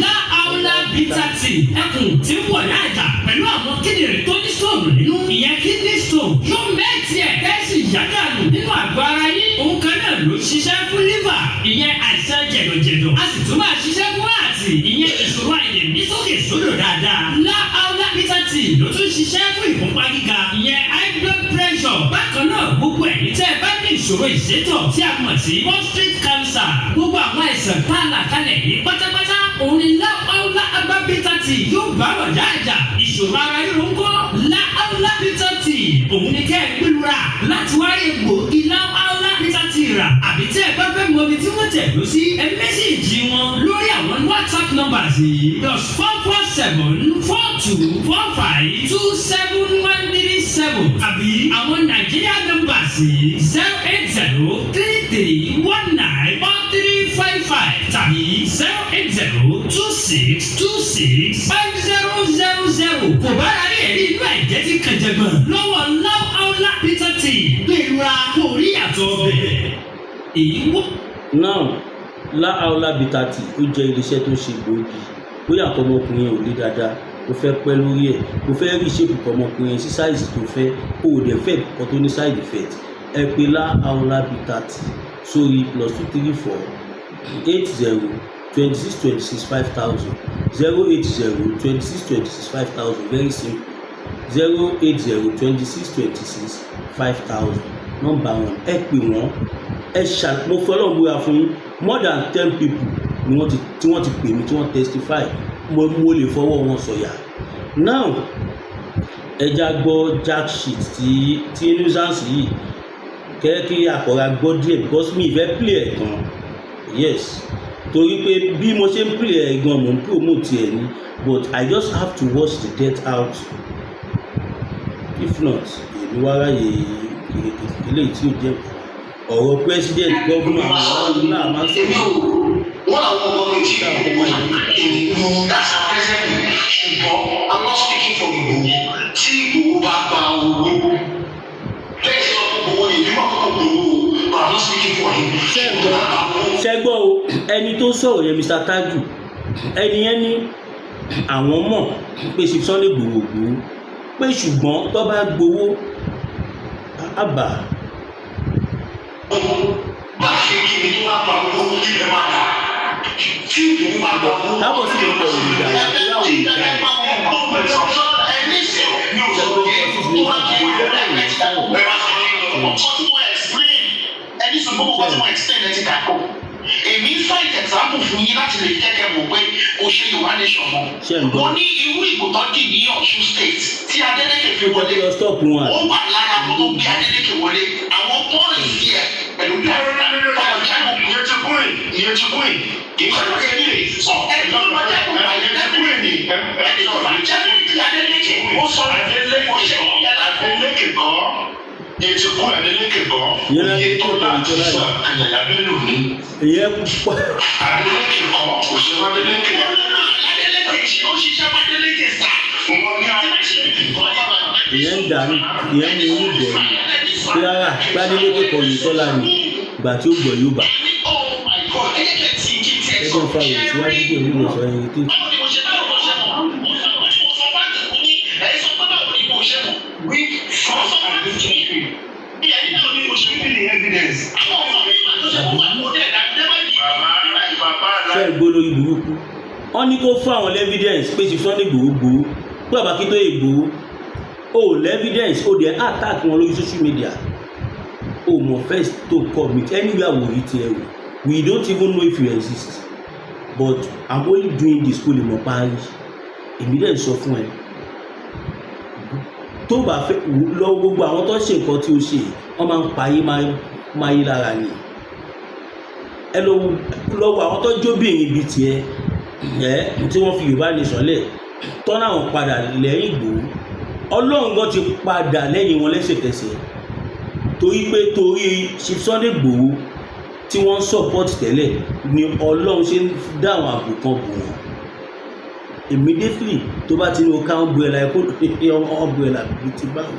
Láàúlá bitter tea, ẹkùn tí ń wọ̀ ní àjà pẹ̀lú àwọn kíndìnrín tó ní stone nínú. Ìyẹn kidney stone yóò mẹ́tì ẹ̀ kẹ́sì yàgànù nínú àgọ́ ara yín. Òun kan náà ló ṣiṣẹ́ fún liver, ìyẹn àìsàn jẹ̀dọ̀jẹ̀dọ̀. A sì tún máa ṣiṣẹ́ fún heart, ìyẹn ìṣòro àìlèmí sókè sódò dáadáa. Láàúlá bitter tea ló tún ṣiṣẹ́ fún ìfúnpá gíga, ìyẹn high blood pressure. Bákan náà, gbogbo ẹ̀yin tẹ́ ẹ bá ní ìṣòro ìsétọ̀ tí a mọ̀ sí prostate cancer, gbogbo àwọn àìsàn tá a là kalẹ̀ yìí pátápátá, òun ni Láàúlá herbal bitter tea yóò bá wà dáadáa. Ìṣòro ara ríro ńkọ́? Láàúlá bitter tea òun ni kẹ́ ẹ gbẹlura láti wá rí egbòogi Láàúlá bitter tea rà, àbí tẹ́ ẹ bá fẹ́ mọ ibi tí wọ́n tẹ̀ lọ sí, ẹ message wọn lórí àwọn WhatsApp numbers yìí: +44 74 24 52 71 37, àbí àwọn Nàìjíríà numbers yìí: 08033194355 tàbí 08026265000. Kò bá ara rí ẹ̀rí inú ẹ̀jẹ̀ tí kànjẹ̀gbọ̀n lọ́wọ́ Láàúlá bitter tea, gbèrúra kò rí yàtọ̀ ọbẹ̀ èyí wọ́n. Now, Láàúlá bitter tea, ó jẹ́ iléeṣẹ́ tó ń ṣe gbòógì. Bóyá nǹkan ọmọkùnrin ò lé dáadáa, o fẹ́ pẹ́ lórí ẹ̀, o fẹ́ rí shape nǹkan ọmọkùnrin yẹn sí size tó fẹ́, o ò dẹ̀ fẹ́ nǹkan tó ní side effect, ẹ pè Láàúlá bitter tea sórí +234 80 26 26 5000, 080 26 26 5000. Very simple, 080 26 26 5000, nọ́mbà wọn. Ẹ pè wọ́n, ẹ ṣà. Mo fọlọ́run búra fún yín, more than 10 people ni wọ́n ti tí wọ́n ti pè mí, tí wọ́n testify. Mo lè fọwọ́ wọn sọ̀yà. Now, ẹja gbọ́ jack shit tí nuisance yìí kẹ́ kí àkọ́ra gbọ́ díẹ̀, because mi ì fẹ́ play ẹ̀ tán. Yes, torí pé bí mo ṣe ń play ẹ̀ gan, mo ń promote ẹ̀ ni, but I just have to wash the dirt out. If not, èmi wá ráyè eléyìí tí ó jẹ́ ọ̀rọ̀ president, governor, àwọn náà máa ń Èmi sọ̀rọ̀. ò wọ́n làwọn ọmọ mi tí that's our present, ṣùgbọ́n I'm not speaking for Ìgbòho. Tí Ìgbòho bá gba owó bẹ́ẹ̀ ṣe sọ fún Ìgbòho ni ìbímọ àkọ́kọ́ Ìgbòho, but I'm not speaking for him. Ṣé ń gbọ́? Ṣé gbọ́ o? Ẹni tó sọ̀rọ̀ yẹn, Mr. Taju, ẹni yẹn ní àwọn mọ̀ pé Chief Sunday Igboho gbowó, pé ṣùgbọ́n tó bá gbowó àbá. Bá a ṣe kí ni tó bá gba owó, ilẹ̀ máa dà tí Ìgbòho bá gba owó. Káàbọ̀ sí ìlú ọ̀rọ̀ ìgbà yẹn tó láwọn ìgbà yẹn. Ẹni sọ mi ò sọ pé tó bá jẹ́ ọkọ tí mo explain, ẹni sọ gbogbo ọkọ tí mo explain, ẹ ti kà kó. Èmi ń cite example fún yín láti lè jẹ́ kẹ́ mọ̀ pé kò ṣe Yorùbá nation mọ́. Ṣé ń gbọ́? Mo ní irú ìbò tó dì ní Ọ̀ṣun State tí Adeleke fi Ó jẹ́ wọlé, kí lọ stop wọn. ó wà lára àwọn tó gbé Adeleke wọlé, àwọn pọ́ìsì ẹ̀ pẹ̀lú ọ̀rọ̀ jágò. Ìyẹn ti kún, ìyẹn ti kún, kì í ṣe pé ní. Sọ ẹni tó bá jẹ́ kó báyìí, ẹni tó bá jẹ́ kó Adeleke ó sọ Adeleke ó ṣe kọ́, Adeleke kọ́, ìyẹn ti kún, Adeleke kọ́. Ìyẹn náà Iye tó tó láti tó sọ Àyàyà Bello ní. Ìyẹn pọ̀. Adeleke kọ́, kò ṣe wá Adeleke. Adeleke ṣe, ó ṣiṣẹ́ fún Adeleke sá. Wọ́n ní Adeleke kọ́. Ìyẹn ń dànù, ìyẹn ń mú inú gbọ̀ ni pé rárá gbadélé kò yìí tọ́lá ni ìgbà tí ó gbọ̀ yóò bà. Oh my God, ẹ jẹ́ kí ẹ ti kí tiẹ̀ sọ. Ẹgbẹ́ fa òye síwájú díẹ̀ nínú ìsọ ẹyin tí. Báwo ni mo ṣe, báwo mo ṣe mọ̀? Mo sọ pé, mo sọ fáàkì fún yín, ẹ sọ pé báwo ni mo ṣe mọ̀? We trust and listen to you. Ìyẹn ní báwo ni mo ṣe mọ̀? The evidence. Àwọn ọmọ mi máa tó ṣe fún wa kó dẹ̀ dá Bàbá bàbá Ṣe é gbó lórí burúkú? Wọ́n ní kó fún àwọn evidence pé Chief Sunday Igboho gbowó, pé bàbá Akíntóyè gbowó. O ò evidence, o dẹ̀ attack wọn lórí social media. O mọ̀ first to commit anywhere wò rí tiẹ̀ o. We don't even know if you exist, but I'm only doing this kó lè mọ̀ parí. Èmi dẹ̀ sọ fún ẹ, tó bá fẹ́ lọ, gbogbo àwọn tó ṣe nǹkan tí o ṣe, wọ́n máa ń pa ayé máa yí lára ni. Ẹ lọ wo àwọn tó jóbìnrin bíi tiẹ̀ ẹ tí wọ́n fi Yorùbá Nation lẹ̀ tọ́nà, àwọn padà lẹ́yìn Ìgbòho. Ọlọ́run gan ti padà lẹ́yìn wọn lẹ́sẹ̀kẹsẹ̀, torí pé torí Chief Sunday Igboho tí wọ́n ń support tẹ́lẹ̀ ni Ọlọ́run ṣe ń dá àwọn ààbò kan bò wọ́n. Immediately tó bá ti ní o ká umbrella ẹ kó umbrella bíi ti báwo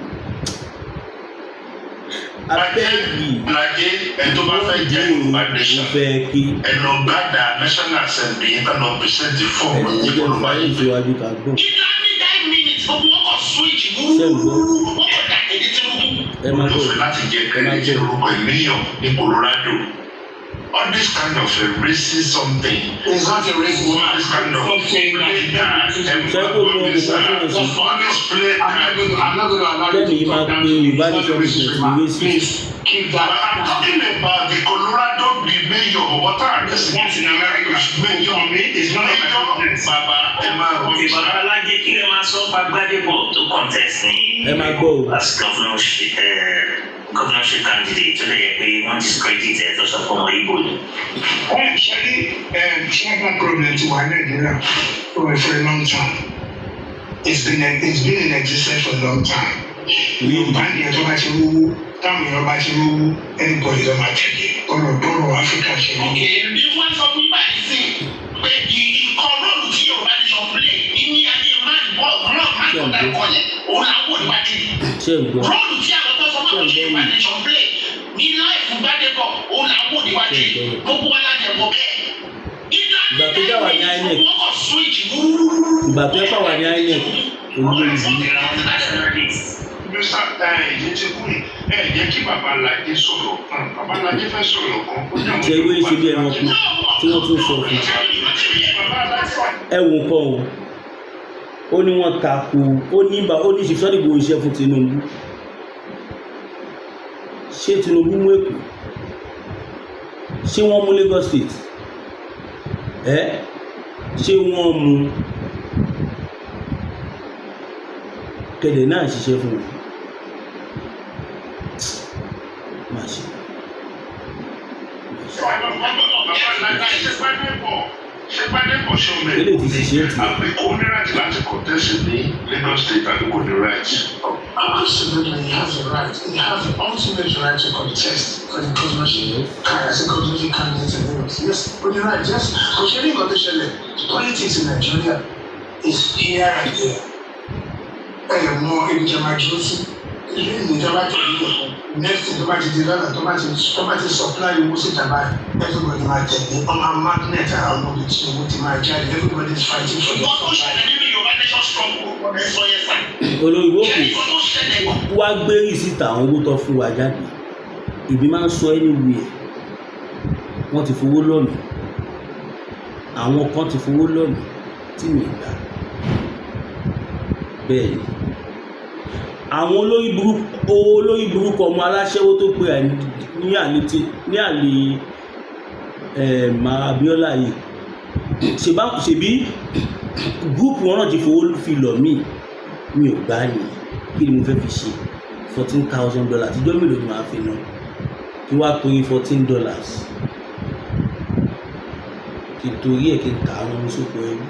abẹ́ẹ̀gì. Lajẹ ẹ tó bá fẹ́ jẹ́ Yorùbá Nation, mo fẹ́ kí ẹ lọ gbàdá National Assembly yẹn, ká lọ present form ẹ yín jẹ́ kó ló bá fàyè yín. ìṣíwájú ká gbọ́n. Ìlànà 9 minutes, gbogbo wọn kọ switch Ṣé ń gbọ́? wúrúwúrú, wọn kọ dà tẹ̀lé Tinubu. Ẹ máa gbọ́. Olùfẹ́ láti jẹ Ẹ máa credit gbọ́. orúkọ ìmíyàn ní Colorado. All this kind of a racist something. It's not a racist. All this kind of Stop saying that. play card. Ṣé kò mọ nǹkan tí wọ́n sọ? All this play I'm not card. going to, I'm not going to allow you Kẹ́mi to máa talk down pe to me. Yorùbá It's not a Nation racist business remark. racist. Please keep that. But I'm talking about the Colorado, the mayor, water arrest. That's in America. Mayor, For me, it's none of my mayor, business. bàbá ẹ máa Ok, bàbá Alájẹ, kí lè máa sọ pa Gbádébọ̀ tó contest ní Ẹ máa gbọ́ o. as governorship candidate, tó lè yẹ pé wọ́n discredit ẹ̀, tó sọ fún ọmọ Ìgbò ni? Ṣẹ́rí, tribal problem ti wà ní Nàìjíríà for a long time. It's been in existence for a long time. Yorùbá nìyẹn, tó bá ti rówó, táwọn èèyàn bá ti rówó, anybody ló máa tẹ̀lé. Ọ̀rọ̀ bọ́rọ̀ Áfíríkà ṣe ní. Ok, bí wọ́n sọ fún báyìí sí pé ìkọ́ role tí Yorùbá Nation play ní ayé man bọ́ náà, man tó dárúkọ yẹn, òun là ń wò níwájú yìí. Ṣé ń gbọ́? Role tí àwọn tó sọ fún àwọn Yorùbá Nation play ní life Gbádébọ̀, òun là ń wò níwájú yìí. Gbogbo wa lájẹ wọ bẹ́ẹ̀. Ìgbà tó dá wà ní INEC. Wọ́n kọ̀ switch wúrúwúrú. Ìgbà tó yẹ pàwà ní INEC, olórí burúkú. Nationalist. Mr. Ẹ ti kú yìí, ẹ jẹ́ kí bàbá Lajẹ sọ̀rọ̀. Bàbá Lajẹ fẹ́ sọ̀rọ̀ kan. Ó ní àwọn Ṣe ewé ṣe bí ẹranko tí wọ́n tún sọ fún Bàbá Lajẹ. ẹ wò nǹkan o. Ó ní wọ́n takò, ó ní bá ó ní ṣe Sunday Igboho iṣẹ́ fún Tinubu. Ṣé Tinubu mú Èkó? Ṣé wọ́n mú Lagos State ẹ? Ṣé wọ́n mú kẹ̀dẹ̀ náà ṣiṣẹ́ fún wọn? Má ṣe, má ṣe. Bàbá Lajẹ, ṣé Gbádébọ̀, ṣé Gbádébọ̀ ṣe ọmọ Eléyìí ti ṣiṣẹ́ tì. Àbí kò ní right láti contest ní Lagos State, àbí kò ní right? Absolutely, he has the right. He has the ultimate right to contest for the governorship, as a governorship candidate in Lagos. Yes, but the right, yes. Kò ṣe ní nǹkan tó ṣẹlẹ̀. Politics in Nigeria is here and there. Ẹ lè mọ ibi tí a máa dúró sí. Ilé ìlú tó bá tẹ̀lé ìjọba. Next thing, tó bá ti di lọ́nà, tó bá ti supply owó síta báyìí, everybody máa tẹ̀lé. Wọ́n máa magnet ara wọn bí tí owó ti máa jáde. Everybody is fighting for the Nǹkan tó supply. ṣẹlẹ̀ nínú Yorùbá Nation struggle ẹ sọ yẹn sà. Olórí Ṣé òkè nǹkan tó ṣẹlẹ̀ wá gbé receipt àwọn owó tó fún wa jáde. Èmi máa ń sọ anywhere, wọ́n ti fowó lọ́nà, àwọn kan ti fowó lọ́nà tí mi gbà. Bẹ́ẹ̀ ni àwọn olórí burúkú ọmọ aláṣẹ́wó tó pe ní àlè ní àlè Abiola yìí, ṣèbí group wọn náà ti fowó fi lọ̀ mí, mi ò gbá ni. Kí ni mo fẹ́ fi ṣe $14,000? Tíjọ́ mélòó ni màá fi ná kí wàá torí $14, kí n torí ẹ̀ kí n tà á wọn sóko ẹrú?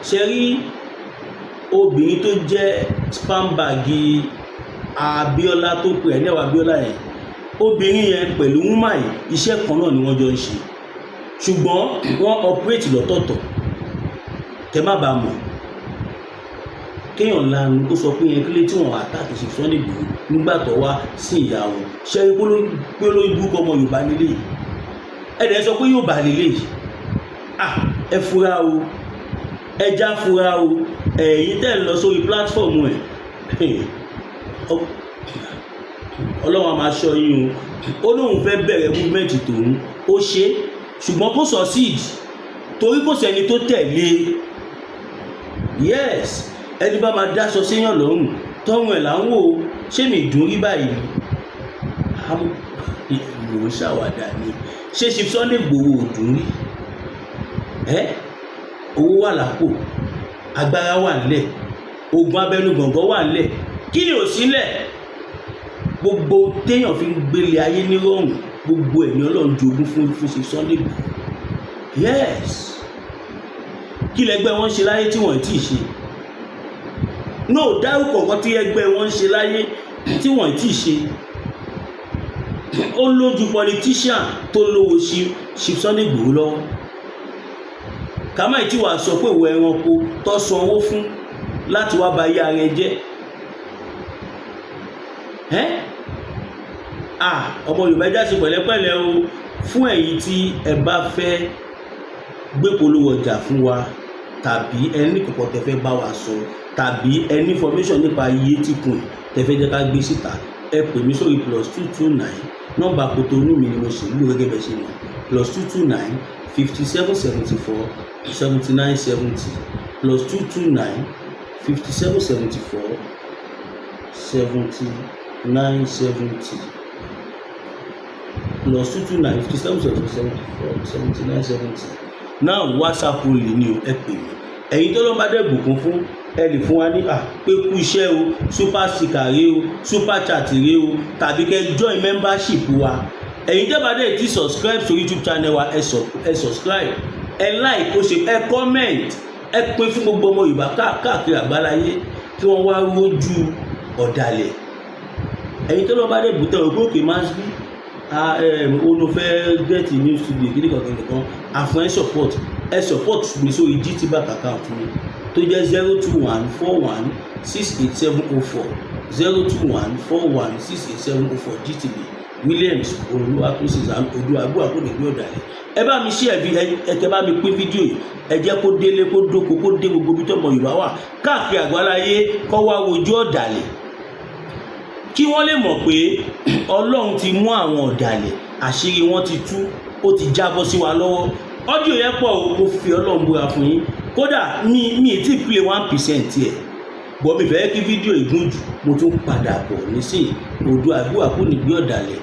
Ṣe rí obìnrin tó jẹ́ spam bag Abiola tó pè ẹ́ ní ẹ̀wà Abiola yẹn, obìnrin yẹn pẹ̀lú woman yìí, iṣẹ́ kan náà ni wọ́n jọ ń ṣe, ṣùgbọ́n wọ́n operate lọ́tọ̀ọ̀tọ̀. Kẹ má bàa mọ̀, kéèyàn lanu kó sọ pé yẹn kílé tí wọ́n attack ṣe Sunday Igboho nígbà tó wá sí ìyá wọn. Ṣe é pé olórí burúkú ọmọ Yorùbá nílé yìí, ẹ dẹ̀ sọ pé Yorùbá nílé yìí. Ah, ẹ fura o, ẹ já fura o. Ẹ̀yin tẹ́ ń lọ sórí platform ẹ̀, Ọlọ́run á máa ṣọ́ yín o. Ó lóun fẹ́ bẹ̀rẹ̀ movement tòun, ó ṣe, ṣùgbọ́n kò succeed torí kò sẹ́ni tó tẹ̀lé. Yes, Ẹni bá máa dáṣọ séyàn lọ́rùn, tọrùn ẹ̀ là ń wò ó. Ṣé mi dùn rí báyìí ni? Mò ń ṣàwàdà ni. Ṣé Chief Sunday Igboho ò dùn rí ẹ? Owó wà lápò, agbára wà nílẹ̀, ogun abẹnú gọ̀ǹgọ̀ wà nílẹ̀. Kí ni ò sílẹ̀? Gbogbo téèyàn fi ń gbélé ayé nírọ̀rùn, gbogbo ẹ̀ ní Ọlọ́run jogún fún Chief Sunday Igboho. Yes, kí lẹgbẹ́ wọn ṣe láyé tí wọ́n ti ṣe? No, dárúkọ nǹkan tí ẹgbẹ́ wọn ń ṣe láyé tí wọ́n ti ṣe. Ó lójú politician tó lówó Chief Sunday Igboho lọ́wọ́. Kàmáì tí wàá sọ pé ìwọ ẹranko tó san owó fún láti wá ba ayé ara ẹ jẹ́ ẹ́. Ah, ọmọ Yorùbá, ẹja ṣe pẹ̀lẹ́pẹ̀lẹ́ o. Fún ẹ̀yin tí ẹ bá fẹ́ gbé polówó ọjà fún wa, tàbí ẹni kọ̀kọ́ tẹ fẹ́ bá wa sọ, tàbí ẹni information nípa iye tí kùn tẹ fẹ́ jẹ́ ká gbé síta, ẹ pè mí sórí +229. Nọ́mbà Kòtónú mi ni mo sì ń lò gẹ́gẹ́ bẹ́ẹ̀ ṣe mọ̀: +229 57 74 79 70, +229 57 74 79 70, +229 57 74 79 70. Now, WhatsApp only ni o. Ẹ pè mí. Ẹ̀yin tó ló ń bá dẹ̀ bùkún fún, ẹ lè fún wa ní à pé kú iṣẹ́ o, super sticker rèé o, super chat rèé o, tàbí kẹ́ join membership wa. Ẹ̀yin tẹ́ bá dẹ̀ ti subscribe sórí YouTube channel wa, ẹ subscribe, ẹ like, ó ṣe, ẹ comment, ẹ pín fún gbogbo ọmọ Yorùbá káàkiri àgbáláyé kí wọ́n wá rójú ọ̀dàlẹ̀. Ẹ̀yin tó lọ́ bá dẹ̀ bùtẹ̀ ògbó òkè masbi ó ló fẹ́ get new studio kí nìkan nìkan àfún ẹ support, ẹ support mi sórí GT Bank account mi tó jẹ́ 0214168704, 0214168704, GTB, Williams Olúwatósìn Odúagbó Àkódègbé ọ̀dàlẹ̀. Ẹ bá mi share bí ẹ tẹ bá mi pín fídíò yìí. Ẹ jẹ́ kó délé, kó dóko, kó dé gbogbo ibi tó ọmọ Yorùbá wà káàkiri àgbáláyé, kó wá wojú ọ̀dàlẹ̀, kí wọ́n lè mọ̀ pé Ọlọ́run ti mú àwọn ọ̀dàlẹ̀, àṣírí wọn ti tú, ó ti jábọ́ sí wa lọ́wọ́. Audio yẹn pọ̀ o. Mo fi Ọlọ́run búra fún yín, kódà mi ì tí play 1% ẹ̀ bọ́. Mi fẹ́ kí fídíò ìgún jù. Mo tún padà bọ̀ nísìnyí. Odò àbúrò àkónígbé ọ̀dàlẹ̀.